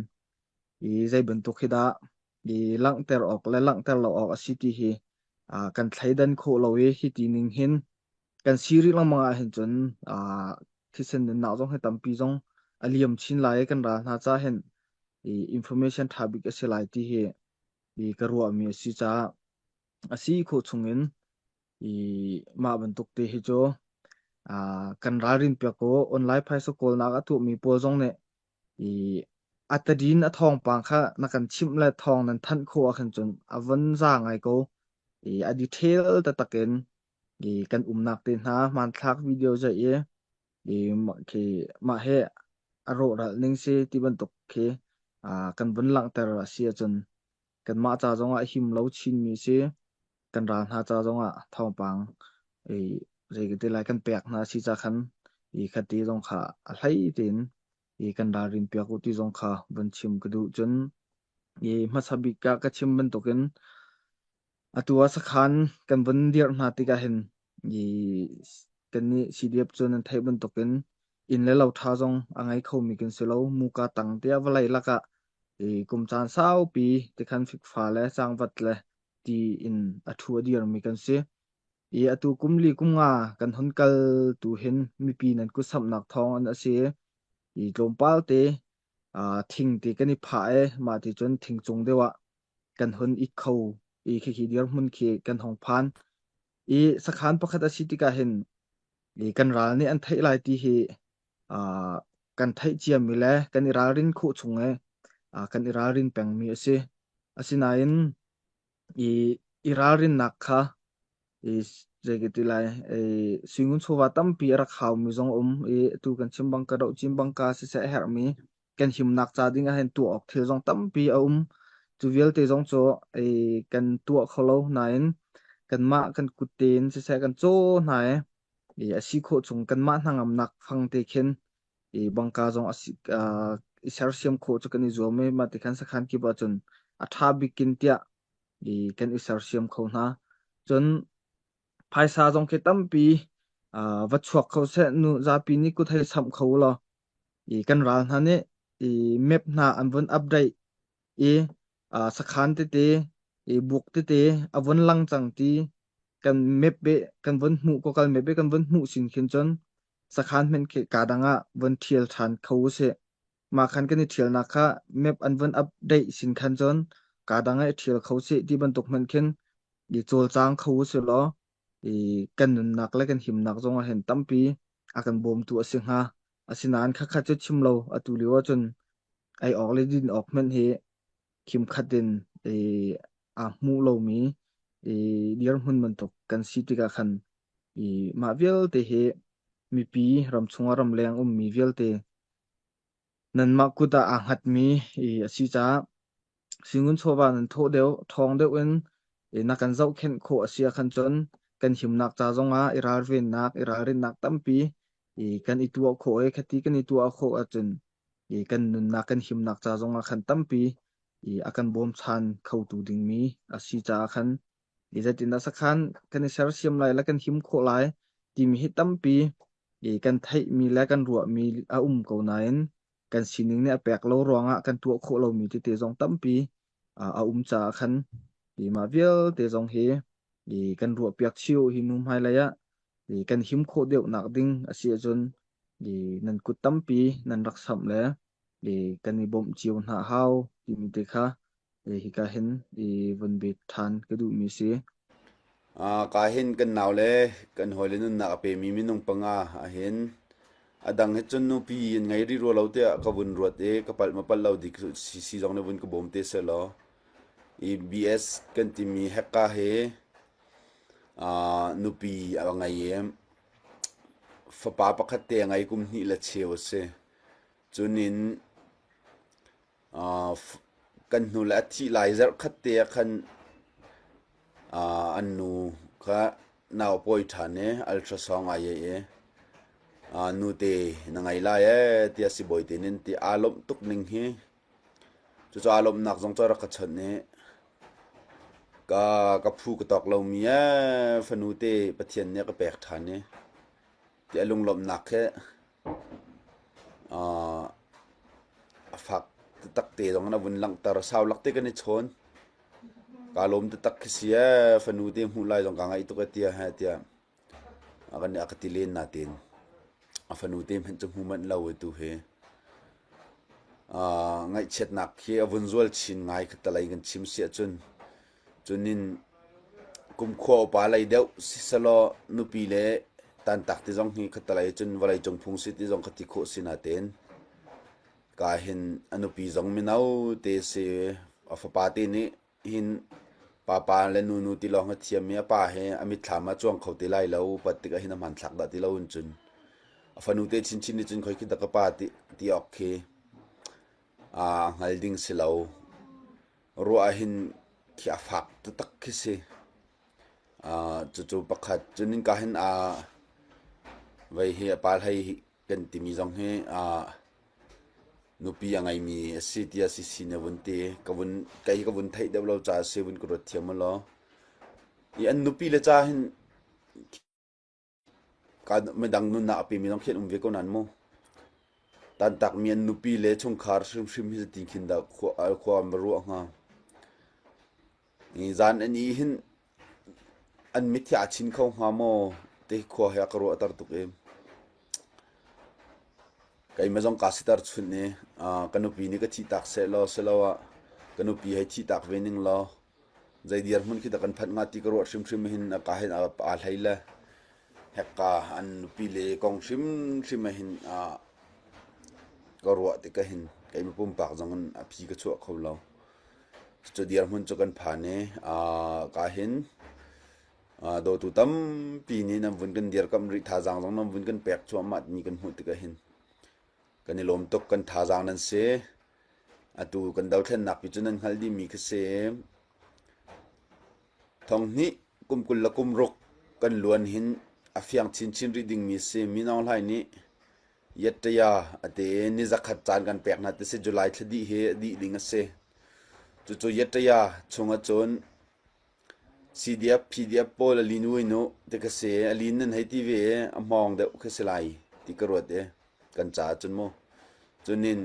i zei bantuk hi dah i langhter awk le langhter lo awk a si ti hi uh, kan thleidan khawh lo i hi ti ning hin kan si rih lengmang ahhin cun uh, thisen nunnak zong hi tampi zong a liam chin lai i kan ral hna ca hin i information ṭha bik a si lai ti hi i ka ruahmi a si caah a si khawh chungin i mah bantuk te hi cu uh, kan ralrin piak ko online phaisa kawlnak a tuahmi pawl zong nih i a tadin a thawngpang kha na kan chimh le thawng nan thanh khawh ahkhan cun a von za ngai ko i a detail taktak in i kan umnak te hna hmanthlak video zeih i i khi mah he a rawhral ning si ti bantuk khi kan vun langhter a si ahcun kanmah ca zongah him lo chinmi si kan ral hna ca zongah thawngpang i zei ka ti lai kan pek hna si ca khan i khati zong kha a hlei tein i kan ralrin piak u ti zong kha vun chim ka duh cun i hmasa bik ah ka chim bantukin Atu ah sakhan kan vun dirh hna tikah hin i kannih CDF cu nan theih bantukin inn le lo ṭha zong a ngei khomi kan si lo. Muka tang tiah vawlei lakah i kum caan saupi tikhan fikfa le cangvat le ti in a ṭhu a dirmi kan si. I atu kum li kum nga kan hun kal tu hin mipi nan kutsamhnak thawng an a si i tlawmpal te thing ti kan i phah i mah ti cun thing cung deuh ah kan hun i kho i khikhi dirhmun khi kan hong phan. I sakhan pakhat a si tikah hin i kan ral nih an theih lai ti hi uh, kan theih ciami le kan i ralrin khawh chung i uh, kan i ralrin pengmi a si. Asinain i i ralrinnak kha i zei ka ti lai i suingun chawva tampi a rak haumi zong a um i atu kan chim bang ka doh chin bang ka siseh a herhmi kan himnak ca ding ah hin tuah awk thil zong tampi a um. Cu vialte zong cu i kan tuah kho lo nain kanmah kan kut tein siseh kan caw hna i i a si khawh chung kanmah hnangamnak fang te khin i bangka zong a si uh, i sersiam khawh cu kan i zuam i mah ti khan sakhan kip ahcun a ṭha bik in tiah i kan i sersiam kho hna. Cun phaisa zong khi tampi uh, va chuak kho seh nu zapi nih kut hei samh kho law i kan ral hna nih i map hna an vun update i uh, sakhan tete i buk tete a vun lang cang ti kan map be kan vun hmuh ko kal map be kan vun hmuh sin khin cun sakhan hmenh khi kaa dang ah vun ṭhial ṭhan kho usih. Mah khan kan i ṭhialnak kha map an vun update sin khan cun kaa dang ah i ṭhial kho sih ti bantuk hmanh khin i cawlcang kho usih law i kan nunnak le kan himnak zong ah hin tampi a kan bawmtu a si hnga. Asinain khakha cu chim lo atu lio ahcun ei awk le din awk hmanh hi khimkhat in i aa hmu lomi i dirhmun bantuk kan si tikah khan i mah vialte hi mipi ramchung ah ramleng ummi vialte nanmah kut ah aa hngatmi i a si caah singun chawva nan thawh deuh ṭhawng deuh in i na kan zohkhenh khawh a si ahkhan cun kan himnak ca zongah i ralvennak i ralrinnak tampi i kan i tuah khawh i khati kan i tuah khawh ahcun i kan nunnak kan himnak ca zongah khan tampi i a kan bawmchan khotu dingmi a si caah khan i zeitindah sakhan kan i sersiam lai le kan him khawh lai timi hi tampi i kan theihmi le kan ruahmi a um ko nain kan sining nih a pek lo ruangah kan tuah khawh lomi tete zong tampi a um caah khan i mah vialte zong hi i kan ruahpiak cio hi nu hmailei ah i kan him khawh deuhnak ding a si ahcun i nan kut tampi nan rak samh le i kan i bawmh cio hna hau timi te kha i hika hin i vun bet ṭhan ka duhmi si. Ah, ka hin kan nau le kan hawile nunnak a pemi minung panga ahhin a dang hi cun nupi in ngei rih rua lo tiah ka vun ruat i ka palh ma palh lo dik si zong nih vun ka bawm te selaw i BS kan timi hekka hi ah, nupi a ngei i fapa pakhat te a ngei kum hnih le cheu a si. Cun in kan hnu le a thih lai zarh khat te ah khan. An nu kha nau a pawi ṭhan i ultrasound aa iai i nute na ngei lai ee tiah sibawi te nih an ti. Aa lawmh tuk ning hi cucu aa lawmhnak zong cu a rak ka chawnh i ka ka phu ka tawk lomi ee fanu te Pathian nih a ka pek ṭhan i ti a lunglawmhnak he a fak taktak te zong in a vun langhter. Sau lak te kan i chawn. Kaa lawm taktak khi si ee, fanu te hmuh lai zong kaa ngaih tuk ee tiah heh tiah a kan a ka ti len natin a fanu te hmanh cu hmu manh lo i tu hi. Ngaihchiatnak khi a vun zual chin ngai kha talei kan chim si ahcun cunin kumkhua upa lei deuh siselaw nupi le tantak ti zong hi khatalei cun vawlei cung phung si ti zong kha ti khawh si natin Ka hin a nupi zong mino te si. A fapa te nih hin papa le nunu ti lawng a thiam i a pa he a mitthlam ah cuang kho te lai lo. Upat tikah hin a hmanthlak dah ti lo in cun a fanu te chinchin nih cun khoi khi dah ka pa ti, ti awk khi a hngal ding si lo. Ruah ah hin khi a fak taktak khi si. Cucu pakhat. Cun ka hin a vei hi a pa hlei kan timi zong hi nupi a ngeimi a si tiah sisi nih a vun ti. Ka vun kei ka vun theih deuh lo caah a si vun ka ruat thiam u law. I an nupi le ca hin ka midang nunnak a pemi zong khi an um ve ko nain mu. Tantakmi an nupi le chungkhar hrimhrim hi zeitin khin dah khua, khua an va ruah hnga. Hi zan an ih hin an mit hi aa chin kho hnga maw ti khua he a ka ruahter tuk i keimah zong kaa siter chunh i ka nupi nih ka thihtak sehlaw siloah ka nupi hei thihtak ve ning law zei dirhmun khi dah kan phanh hnga ti ka ruah hrimhrim hin a ka hin aa hlei le hekka an nupi le kong hrimhrim ah hin ka ruah tikah hin keimah pumpak zong in a phi ka chuah kho lo. Cu dirhmun cu kan phan i ka hin dawtu tampi nih nan vun kan dirkamh rih thazaang zong nan vun kan pek cuahmah mi kan hmuh tikah hin kan i lawm tuk kan thazaang nan si. Atu kan dothlennak pi cu nan hngalh dihmi khi si. Thonghnih kum 20 le kum ruk kan luan hin a fiang chinchin rih dingmi si. Min Aung Hlaing nih Yattaya a ti i ni zakhat caan kan pek hna ti si July thla dih hi a dih ding a si. Cucu Yattaya chung ahcun CDF, PDF pawl a lin ui nu ti ka si. A lin nan hei ti ve i a hmawng deuh khi si lai ti ka ruat i kan caah cun mu. Cunin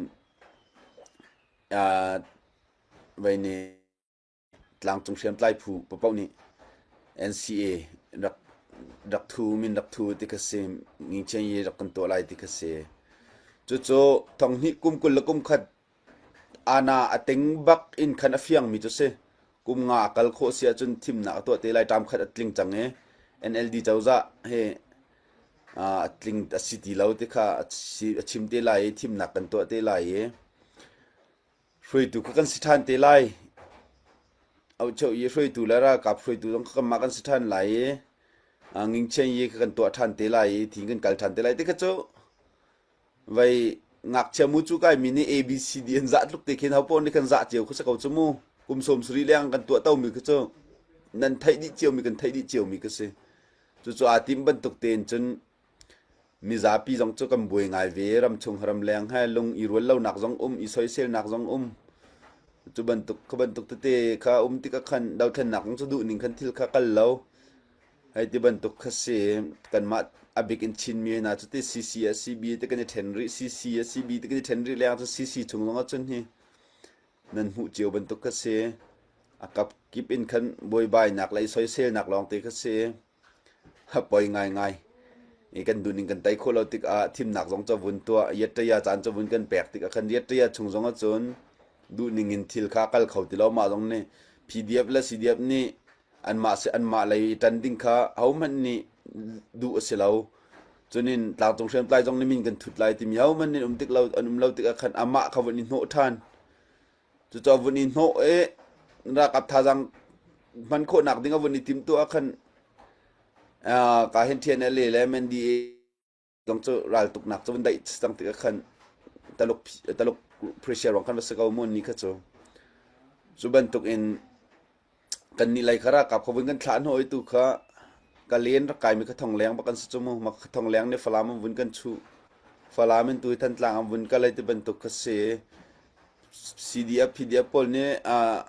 uh, vei nih Tlangcung hriamtlai phu paohpaoh nih NCA rak rak thu min rak thu ti kha si ngingchian yi rak kan tuah lai ti kha si. Cucu thonghnih kum 20 le kum khat ana a ting bak in khan a fiangmi cu si. Kum nga a kal khawh si ahcun thimnak a tuah te lai ṭam khat a tling cang i NLD cozah he a tling a si ti lo ti kha a chim te lai i thimnak kan tuah te lai i Hruaitu kha kan si ṭhan te lai. Auhcheu i hruaitu le ralkap hruaitu zong kha kanmah kan si ṭhan lai i ngingchian i kha kan tuah ṭhan te lai i thing kan kal ṭhan te lai ti kha cu vei ngakchia mu cu kai mi nih A B C D an zah tluk te khin ho paoh nih kan zah cio kha si ko cu mu. Kum 70 leng kan tuah tomi kha cu nan theih dih ciomi kan theih dih ciomi kha si. Cucu aa tim bantuk tein cun Mizapi zong cu kan buai ngai ve. Ramchung ramleng he lung i rual lonak zong um, i soiselnak zong um. Cu bantuk kha bantuk tete kha um tikah khan dothlennak zong cu duh ning khan thil kha kal lo. Hei ti bantuk kha si. Kanmah a bik in Chinmi hna cu ti CC a CB te kan i ṭhen rih, CC a CB te kan i ṭhen rih leng cu CC chung zong ahcun hi nan hmuh cio bantuk kha si. A kap kip in khan buaibainak le i soiselnak lawng te kha si. A poi ngaingai. I kan duhning kan tei khawh lo tikah thimnak zong cu vun tuah. Yattaya caan cu vun kan pek tikah khan yattaya chung zong ahcun duhning in thil kha a kal kho ti lo. Mah zong nih PDF le CDF nih anmah si anmah lei i ṭan ding kha hohmanh nih duh a si lo. Cunin tlangcung hriamtlai zong nih min kan thut lai timi hohmanh nih um tik lo an um lo tikah khan amah kha vun i hnawh ṭhan. Cucu a vun i hnawh i ralkap thazaang hman khawhnak ding a vun i timhtuah ah khan ka hin TNLA le MNDAA zong cu raltuknak cu vun daih cang tikah khan Taluk Taluk pressure ruang khan va si ko mu ni kha cu. Cu bantuk in. Kannih lei kha ralkap kha vun kan thlah hnawh i tu kha ka len rak kaimi kha thongleng bak an si cu mu. Mah kha thongleng nih Falam an vun kan chuh. Falam in tu hi Thantlang an vun kal ai ti bantuk kha si. CDF, PDF pawl nih uh,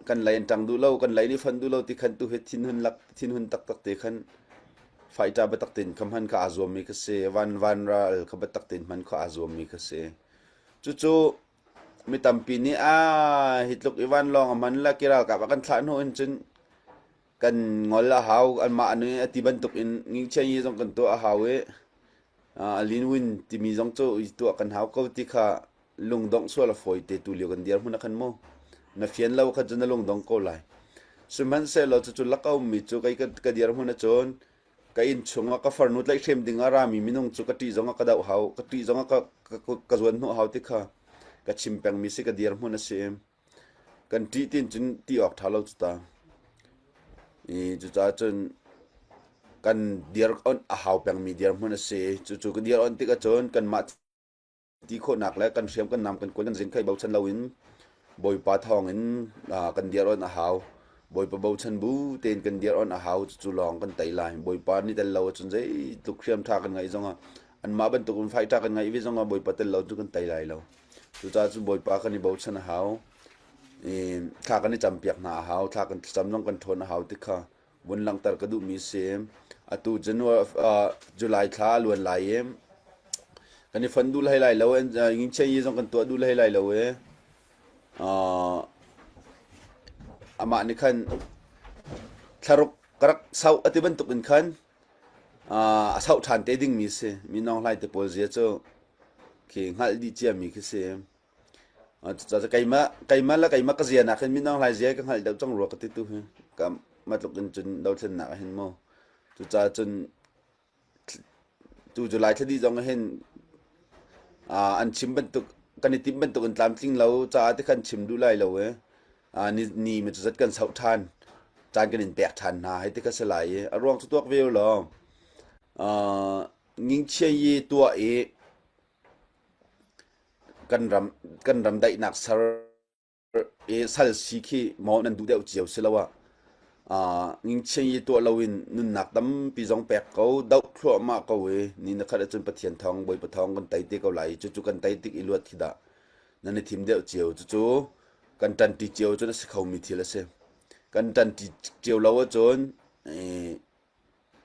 kan lei an ṭang duh lo, kan lei nih fon duh lo ti khan tu hi thinhun lak thinhun taktak te khan fighter biatak tein kha hman kha aa zuammi kha si. Van van ral kha biatak tein hman kha aa zuammi kha si. Cucu Mi tampi nih aa hi tluk i vanlawng a hman le ki ralkap a kan thlah hnu in cun kan ngol a hau anmah nih a ti bantuk in ngingchianyi zong kan tuah a hau i a linwin timi zong cu i tuah kan hau ko ti kha lungdongh sual a fawi te tu lio kan dirhmun ah khan mu na fian lo kha cun na lungdong ko lai. Sihmanhsehlaw cucu lak a ummi cu kei ka dirhmun ahcun Ka inn chungah ka farnu tlaihhrem ding ah rami minung cu ka ṭih zongah ka doh hau, ka ṭih zongah ka, ka, ka zuan hnawh hau ti kha ka chim pengmi si ka dirhmun a si. Kan ṭih tin cun ti awk ṭha lo cu ta. I cucaah cun kan dir on a hau pengmi dirhmun a si. Cucu ka dir on tik ahcun kanmah ti khawhnak le kan hriam kan nam kan kuan kan zin kha i bochan loin Bawipa thawngin kan dir on a hau. Bawipa bochan bu tein kan dir on a hau. Cucu lawng kan tei lai. Bawipa nih tel lo ahcun zeitluk hriam ṭha kan ngeih zongah anmah bantuk in fight ṭha kan ngeih ve zongah Bawipa tel lo cu kan tei lai lo. Cucaah cun Bawipa kan i bochan a hau. I thla kan i campiak hna a hau. Thla kan thlacam zong kan ṭhawn a hau ti kha vun langhter ka duhmi si. Atu January, uh, July thla a luan lai i kan i fon duh hlei lai lo. Ngingchian zong kan tuah duh hlei lai lo i uh, amah nih khan thlaruk ka rak sauh a ti bantuk in khan uh, a sauh ṭhan te dingmi si. Mi Nawng Hlai te pawl zia cu khi hngalh dih ciami khi si. Cucaah keimah keimah le keimah ka zia nakin minung hlai zia ka hngalh deuh cang rua ka ti tu hi. Ka matluk in cun dothlennak ah hin mu. Cucaah cun tu July thla dih zong ah hin an chim bantuk kan i timh bantuk in tlamtling lo caah ti khan chim duh lai lo i ni ni mi cu zat kan soh ṭhan caan kan in pek ṭhan hna hei ti kha si lai i a ruang cu tuak ve u law ngingchia yi tuah i Kan ram kan ram daihnak ser i sal si khi maw nan duh deuh cio si lo ah uh, ngingchian i tuah loin nunnak tampi zong pek ko doh thluahmah ko i ni na khat ahcun Pathian thawng Bawipa thawng kan tei te ko lai cucu kan tei tik i luat khi dah nan i thim deuh cio cucu kan ṭanṭi cio cun a si khomi thil a si kan ṭanṭi cio lo ahcun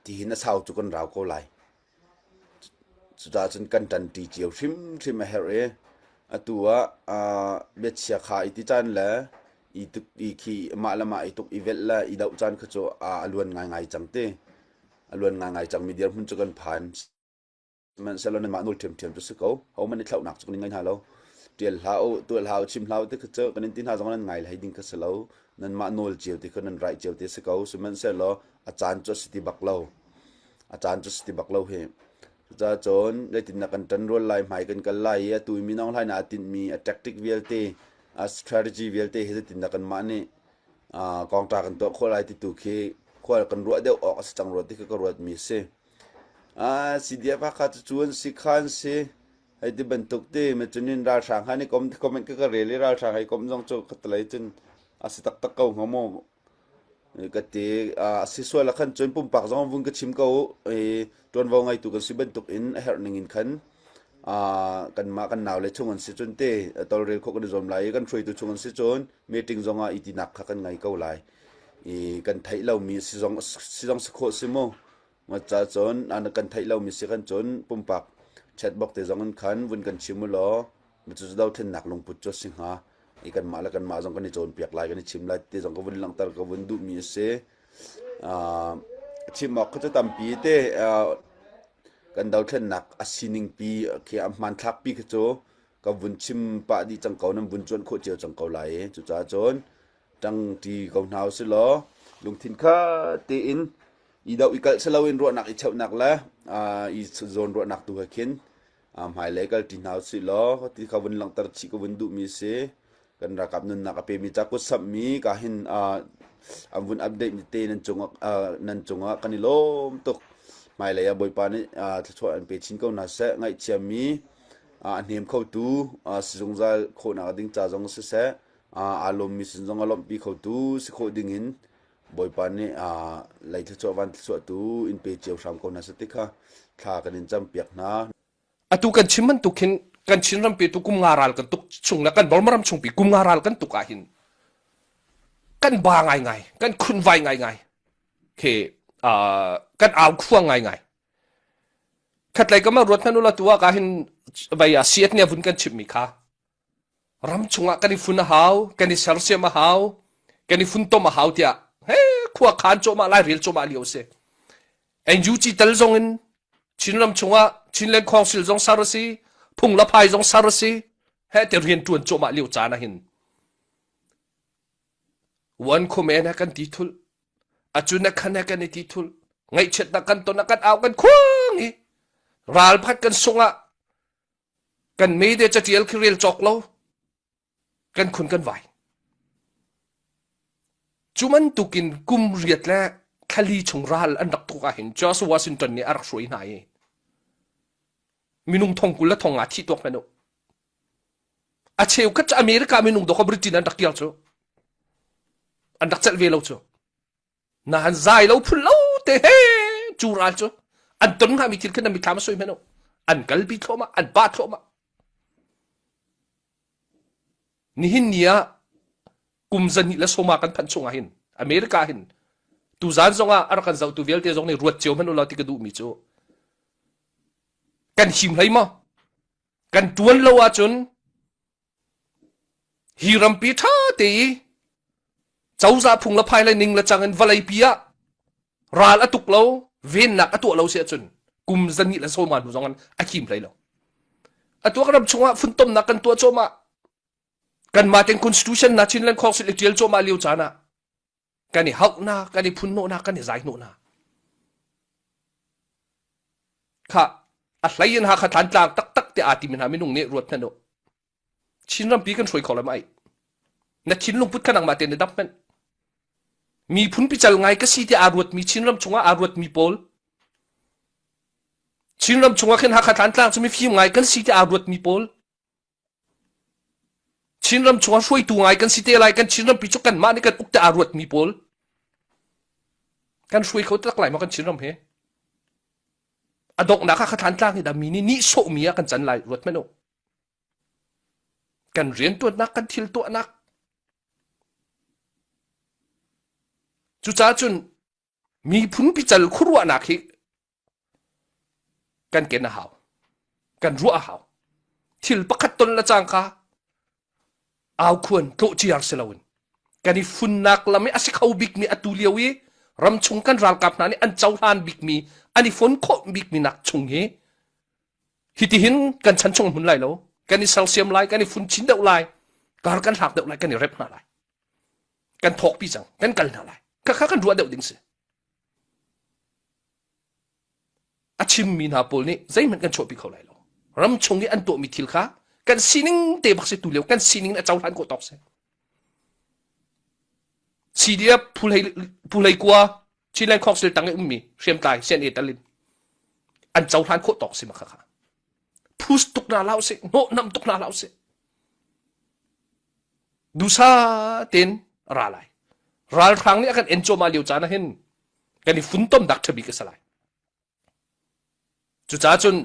tihin a sau cu kan rau ko lai. Cucaah cun kan ṭanṭi cio hrimhrim a herh i atu ah biachia kha i ti caan le i tuk i khi mah le mah i tuk i velh le i doh caan kha cu a luan ngaingai cang ti. A luan ngaingai cangmi dirhmun cu kan phan. Sihmanhsehlaw nanmah nawl ṭhiamṭhiam cu si ko. Hohmanh i thlauhnak cu kan in ngei hna lo. Ṭial hlah u, tuah hlah u, chim hlah u ti kha cu kan in ti hna zong nan ngai hlei ding kha si lo. Nanmah nawl cio ti kha nan raih cio ti a si ko. Sihmanhsehlaw a caan cu a si ti bak lo. A caan cu a si ti bak lo hi. Cucaah cun zeitindah kan ṭanrual lai, hmai kan kal lai i atu i Min Aung Hlaing aa tinhmi a tactic vialte, a strategy vialte hi zeitindah kanmah nih kawngṭa kan tuah khawh lai ti tu khi khua kan ruah deuh awk a si cang rua ti kha ka ruatmi a si. Ah, CDF Hakha cu cu an si kha an si. Hei ti bantuk ti ma cunin ralhrang han i kom comment ka ka rel i ralhrang hei kom zong cu khatalei cun a si taktak ko hnga maw ka ti. A si sual ah khan cun pumpak zong vun ka chim ko i ṭuanvo ngeitu kan si bantuk in a herh ning in khan kanmah kan naule chung an si cun te tawlrel khawh kan i zuam lai i kan hruaitu chung an si cun meeting zong ah i tinak kha kan ngei ko lai. I kan theih lomi si zong si zong si khawh si mu. Ngacha cun an kan theih lomi si kan cun pumpak chatbox te zong in khan vun kan chim u law cu dothlennak lungput cu a si hnga. I kanmah le kanmah zong kan i cawnpiak lai kan i chim lai ti zong ka vun langhter ka vun duhmi a si. Uh, chim awk kha cu tampi te uh, kan dothlennak a sining pi khi a hmanthlak pi khi cu ka vun chim pah dih cang ko nan vun cuan khawh cio cang ko lai i cucaah cun ṭangṭi ko hna usih law lungthin kha tein i doh i kalh si loin ruahnak i cheuhnak le i zawn ruahnak tu he khin hmailei kalṭi hna usih law ti kha vun langhter chih ka vun duhmi si. Kan ralkap nunnak a pemi ca kut samhmi ka hin an vun update mi te nan cungah nan cungah kan i lawm tuk. Hmailei ah Bawipa nih thluachuah an pe chin ko hna seh. Ngaihchiami a hnem khotu si zungzal khawhnak ding ca zong siseh aa lawmmi sin zong a lawmhpi khotu si khawh dingin. Bawipa nih lei thluachuah van thluachuah tu in pe cio hram ko hna seh ti kha thla kan in campiak hna. Atu kan chim bantuk hin kan Chin rampi tu kum nga ral kan tuk chung le kan Burma ram chungpi kum nga ral kan tuk ah hin kan ba ngaingai, kan khunvai ngaingai. Khi uh, kan au khuang ngaingai. Khatlei ka ma ruat hmanh ula tu ah ka hin vai ah siat ne vun kan chimmi kha ram chungah kan i fun a hau, kan i sersiam a hau, kan i funtom a hau tiah he khua khan cawhmah lai rel cawhmah lio si. NUG tal zong in Chinram chungah Chinland Council zong ser a si, phung la phai zong ser a si, he te rian tuan cawhmah lio caan ah hin wan khumen he kan ti thul acun a khan he kan i ti thul ngaihchiatnak kan ton ah kan au kan khuang i ral phat kan sung ah kan mede catial khi rel cawk lo kan khun kan vai cu bantukin kum riat le thlali chung ral an rak tuk ahhin George Washington nih a rak hruai hna i minung thong kul le thong nga thi tuak hmanh u a cheukhat cu America minung dawk Britain an rak kir cu an rak celh ve lo cu Nahan zai lo phun lo te he cu ral cu an ton hngami thil khin an mithlam a soi hmanh an kalpi thluahmah an pa thluahmah nihin ni ah kum zahnih le sawma kan phanh chung ah hin America hin tuzan zong ah a rak kan zohtu vialte zong nih ruat cio hmanh ulaw ti ka duhmi cu kan him hlei maw kan tuan lo ahcun Hi rampi ṭha te i cozah phung le phai le ning le cang in vawleipi ah ral a tuk lo, vennak a tuah lo si ahcun kum zahnih le sawma hnu zong in a him hlei lo. Atu kan ram chungah funtomnak kan tuah cuahmah. Kanmah ten constitution na Chinland Council i ṭial cuahmah lio caan ah kan i hauhnak, kan i phunhnawhnak, kan i zaihnawhnak. Kha a hlei in Hakha Thantlang taktak te aa timi hna minung nih ruat hmanh u. Chin rampi kan hruai kho lai ma ai. Na thinlung put kha nangmah tein na dap hmanh. Miphun pical ngai ka si ti aa ruatmi Chin ram chungah aa ruatmi pawl Chin ram chungah khin Hakha Thantlang cu mifim ngai kan si ti aa ruatmi pawl Chinram chungah hruaitu ngai kan si te lai kan Chinrampi cu kanmah nih kan uk te aa ruatmi pawl kan hruai kho tak lai maw kan Chinram he a donghnak ah kha tlang hi dah mi nih nihsawhmi ah kan can lai ruat hmanh u kan riantuannak kan thil tuahnak cucaah cun miphun pical khuaruahnak hi kan ken a hau kan ruah a hau thil pakhat ton le cangka aukhuan tlawhciar si loin kan i funnak lam i a si kho bikmi atu lio i ramchung kan ralkap hna nih an cohlan bikmi an i fon khawh bikmi nak chung hi hitihin kan chan chung hmun lai lo kan i sersiam lai kan i fun chin deuh lai kar kan hlak deuh lai kan i rep hna lai kan thawkpi cang kan kal hna lai khakha kan ruah deuh ding si A chimmi hna pawl nih zeihmanh kan chuahpi kho lai lo. Ram chung i an tuahmi thil kha kan sining te bak si tu lio kan sining in a cohlan khawh tawk si. CDF Phu Kua Chinland Council tang i ummi hriamtlai CNA talin an cohlan khawh tawk si ma kha kha. Phus tuk na lau si, hnawh nam tuk na lau si. Dusa ten ra lai. Ralhrang nih a kan en cuahmah lio caan ah hin kan i funtom dak ṭha bik a si lai. Cucaah cun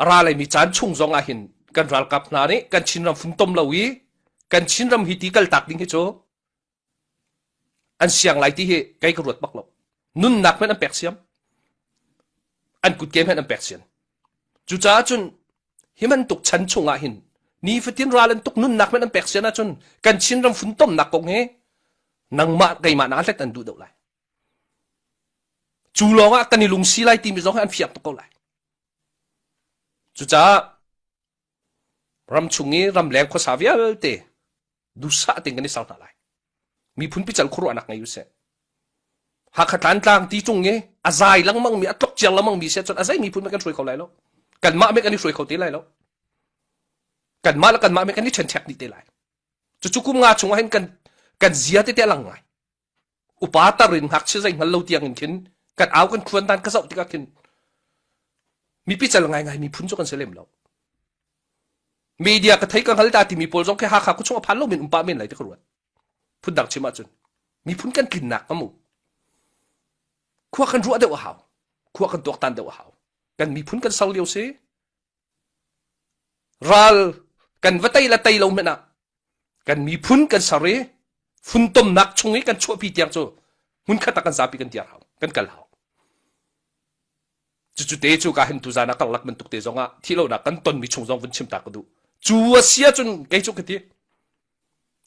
a ra laimi caan chung zong ah hin kan ralkap hna nih kan Chinram funtom lo i kan Chinram hi ti kaltak ding hi cu an siang lai ti hi kei ka ruat bak lo. Nunnak hmanh an pek siam. An kutke hmanh an pek sian. Cucaah cun hi bantuk chan chung ah hin nifatin ral an tuk nunnak hmanh an pek sian ahcun kan Chinram funtomnak kong hi nangmah keimah na hlet an duh deuh lai. Cu lawng ah kan i lungsi lai timi zong hi an fiang tuk ko lai. Cucaah ramchung i ramleng khuasa vialte duhsah tein kan i ser hna lai. Miphun pical khuaruahnak ngei usih. Hakha Tlantlang ti cung i a zai lengmang mi a tlok ciang lengmang mi si ahcun a zei miphun kan hruai kho lai lo. Kanmah me kan i hruai kho te lai lo. Kanmah le kanmah me kan i ṭhenṭhek dih te lai. Cucu kum nga chung ah hin kan kan zia tete a lang ngai. Upa tar in ngakchia zei hngal lo tiang in khin kan au kan khuan dan ka zoh tikah khin mipi cal ngaingai miphun cu kan si lem lo. Media ka thei ka hngal ta timi pawl zong khi Hakha khuachung a phan lo men um pah men lai ti ka ruat. Phundang chim ahcun miphun kan tlinnak amu. Khua kan ruah deuh a hau. Khua kan tuaktan deuh a hau. Kan miphun kan ser lio si. Ral kan va tei la tei lo hmanh ah kan miphun kan ser i funtomnak chung i kan chuahpi tiang cu hmunkhat ah kan zapi kan dir hau kan kal hau cucu te cu ka hin tuzan ah karlak bantuk te zong ah thihlonak kan tonmi chung zong vun chim ta ka duh cu a si ahcun kei cu ka ti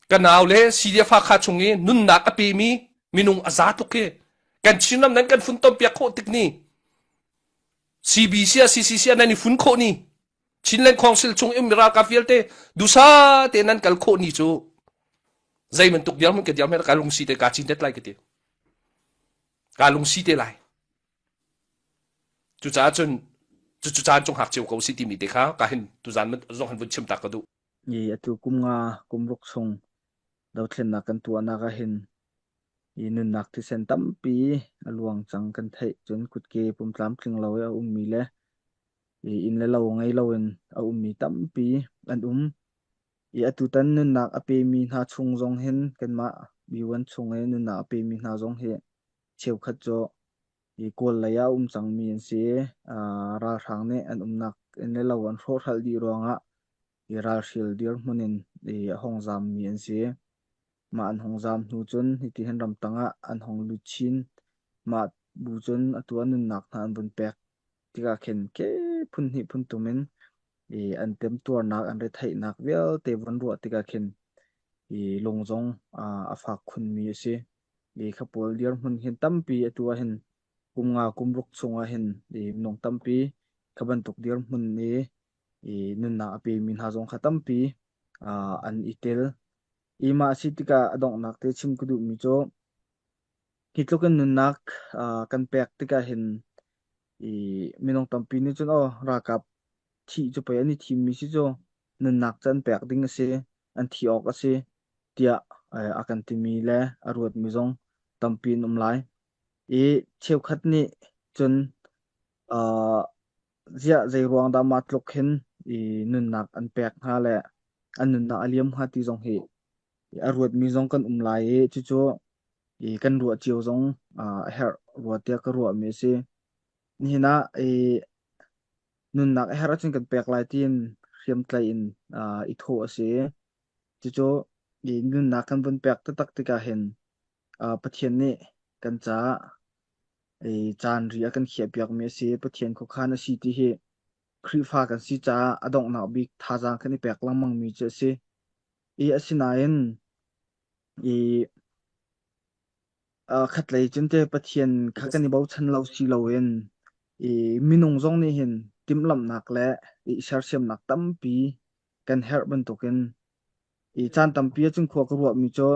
ka nau le CDF Hakha chung i nunnak a pemi minung a za tuk hi kan Chinram nan kan funtom piak khawh tik ni CBC ah CCC ah nan i fun khawh ni Chinland Council chung um ralkap vialte dusa te nan kal khawh ni cu zei bantuk dirhmun ka dirhmun ka lungsi te ka cin det lai ka ti ka lungsi te lai cucaah cun cucu caan cung hak cio ko si timi te kha ka hin tuzan zong han vun chim ta ka duh I atu kum nga kum ruk chung dothlennak kan tuahnak ahhin i nunnak thisen tampi a luang cang kan theih. Cun kutke pumtlamtling lo i a ummi le i inn le lo ngei loin a ummi tampi an um. I atutan nunnak a pemi hna chung zong hin kanmah UN chung i nunnak a pemi hna zong hi cheukhat cu i Kawl lei ah a um cangmi an si i ralhrang nih an umnak inn le lo an hrawhhralh dih ruangah i ralhrial dirhmun in i a hung zaammi an si. Mah an hung zaam hnu cun hiti hin ramtang ah an hung lut chin. Mah bu cun atu an nunnak hna an vun pek tikah khin ke phun hnih phun tum in i an temtuarnak an retheihnak vialte vun ruah tikah khin i lung zong a fak khunmi a si. I kha pawl dirhmun hin tampi atu ah hin kum nga kum ruk chung ah hin i minung tampi kha bantuk dirhmun i i nunnak a pemi hna zong kha tampi an i tel. I mah a si tikah a donghnak te chim ka duhmi cu hi tluk in nunnak kan pek tikah hin i minung tampi nih cun aw ralkap thih cu pei an i thimmi si cu nunnak cu an pek ding a si, an thi awk a si tiah a kan timi le a ruatmi zong tampi an um lai. I cheukhat nih cun ziah zeiruang dah mah tluk hin i nunnak an pek hnga le an nunnak a liam hnga ti zong hi a ruatmi zong kan um lai i cucu i kan ruah cio zong a herh rua tiah ka ruahmi a si. Nihin ah i nunnak a herh ahcun kan pek lai tiin hriamtlaih in i thawh a si. Cucu i nunnak kan vun pek taktak tikah hin Pathian nih kan caah i caan ri a kan khiahpiakmi a si. Pathian khuakhan a si ti hi Khrihfa kan si caah a donghnak bik thazaang kan i pek lengmangmi cu a si. I asinain i khatlei cun te Pathian kha kan i bochan lo si loin i minung zong nih hin timhlamhnak le i sersiamnak tampi kan herh bantukin i caan tampi ahcun khua ka ruahmi cu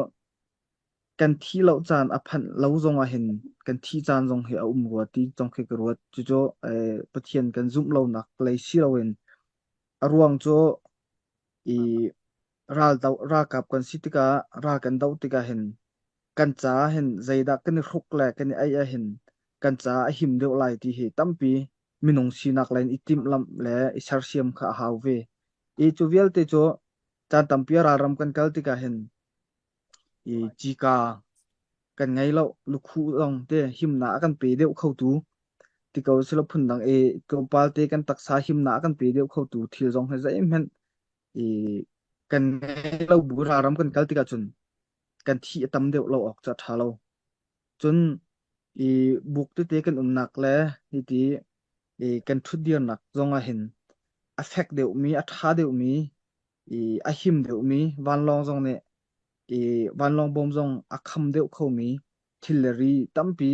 kan thih lo caan a phanh lo zong ah hin kan thih caan zong hi a um rua ti zong khi ka ruat. Cucu Pathian kan zumh lonak lei si loin a ruang cu i ralkap kan si tikah ral kan doh tikah hin kan caah hin zeidah kan i hruk le kan i aih ah hin kan caah a him deuh lai ti hi tampi minung sinak lei in i timhlamh le i sersiam kha a hau ve. I cu vialte cu caan tampi ralram kan kal tikah hin i cika kan ngei lo lukhuh zong te himnak a kan pe deuh khotu ti ko silo phundang i tlawmpal te kan taksa himnak a kan pe deuh khotu thil zong hi zeihmanh i kan ngei lo bu ralram kan kal tikah cun kan thi a tam deuh lo awk cu a ṭha lo. Cun i buk tete kan umnak le hiti i kan ṭhutdirnak zong ah hin a fek deuhmi, a ṭha deuhmi, i a him deuhmi vanlawng zong nih i vanlawng bom zong a kham deuh khomi thil le ri tampi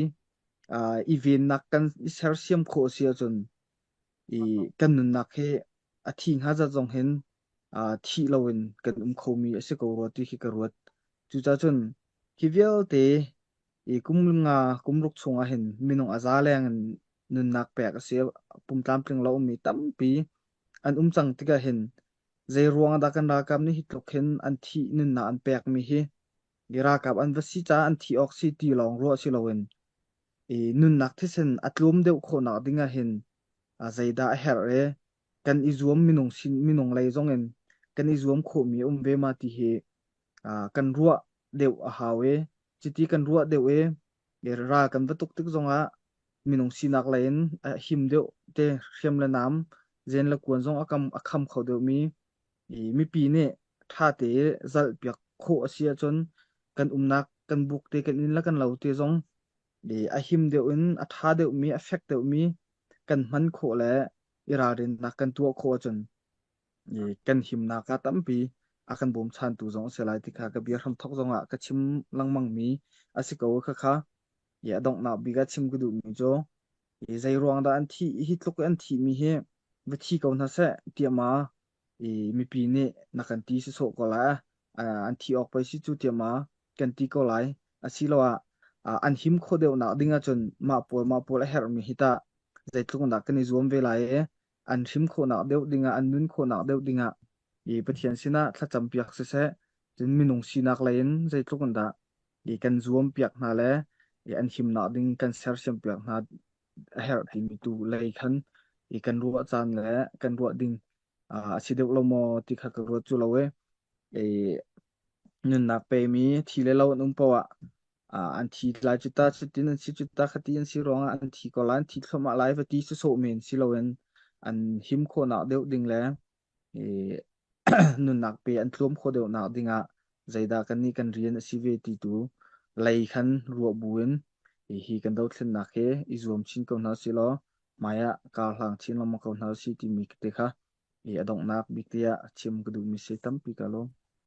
i vennak kan i sersiam khawh si ahcun i kan nunnak hi a thi hnga zat zong hin thih loin kan um khomi a si ko rua ti khi ka ruat. Cucaah cun hi vialte i kum nga kum ruk chung ah hin minung a za leng in nunnak pek a si. Pum tlamtling lo ummi tampi an um cang tikah hin zei ruang dah kan ralkap nih hi tluk hin an thih nunnak an pekmi hi i ralkap an va si caah an thi awk si ti lawng ruah si loin i nunnak thisen a tlawm deuh khawhnak ding ah hin zeidah a herh i kan i zuam minung sin minung lei zong in kan i zuam khawhmi a um ve ma ti hi kan ruah. deuh a hau i cuti kan ruah deuh i ral kan va tuk tik zongah minung sinak lei in a him deuh te hriam le nam zen le kuan zong a kam a kham kho deuhmi i mipi nih ṭha te zalh piak khawh a si ahcun kan umnak kan buk te kan inn le kan lo te zong i a him deuh in a ṭha deuhmi a fek deuhmi kan hman khawh le i ralrinnak kan tuah khawh ahcun i kan himnak ah tampi a kan bawmchantu zong a si lai ti kha ka bia hramthok zong ah ka chim lengmang mi a si ko khakha i a donghnak bik ah chim ka duhmi cu i zei ruang dah an thih hi tluk an thih mi hi va thi ko hna seh tiah ma i mipi nih na kan ti si sawh ko lai an thi awk pei si cu tiah ma kan ti ko lai asiloah an him khawh deuhnak ding ahcun mah pawl mah pawl a herhmi hi tah zeitluk dah kan i zuam ve lai i an hrim khawhnak deuh dingah an nun khawhnak deuh dingah i Pathian sinah thlacam piak siseh cun minung sinak lei in zeitluk in dah i kan zuam piak hna le i an himnak ding kan sersiam piak hna a herh timi tu lei khan i kan ruah caan le kan ruah ding a si deuh lo maw ti kha ka ruat cu lo e i nunnak pemi thi le lo an um poah ah an thi lai cu ta cutin an si cu ta khati an si ruangah an thi ko lai an thi thluahmah lai va ti sawsawh men si loin an him khawhnak deuh ding le i nunnak pe an tluam khawh deuhnak dingah zeidah kan nih kan rian a si ve ti tu lei khan ruah buin hi kan dothlennak hi i zuam chin ko hna si law hmai ah kar hlang chin lengmang ko hna si timi te kha i a donghnak bik te ah chim ka duhmi si tampi ka lawm.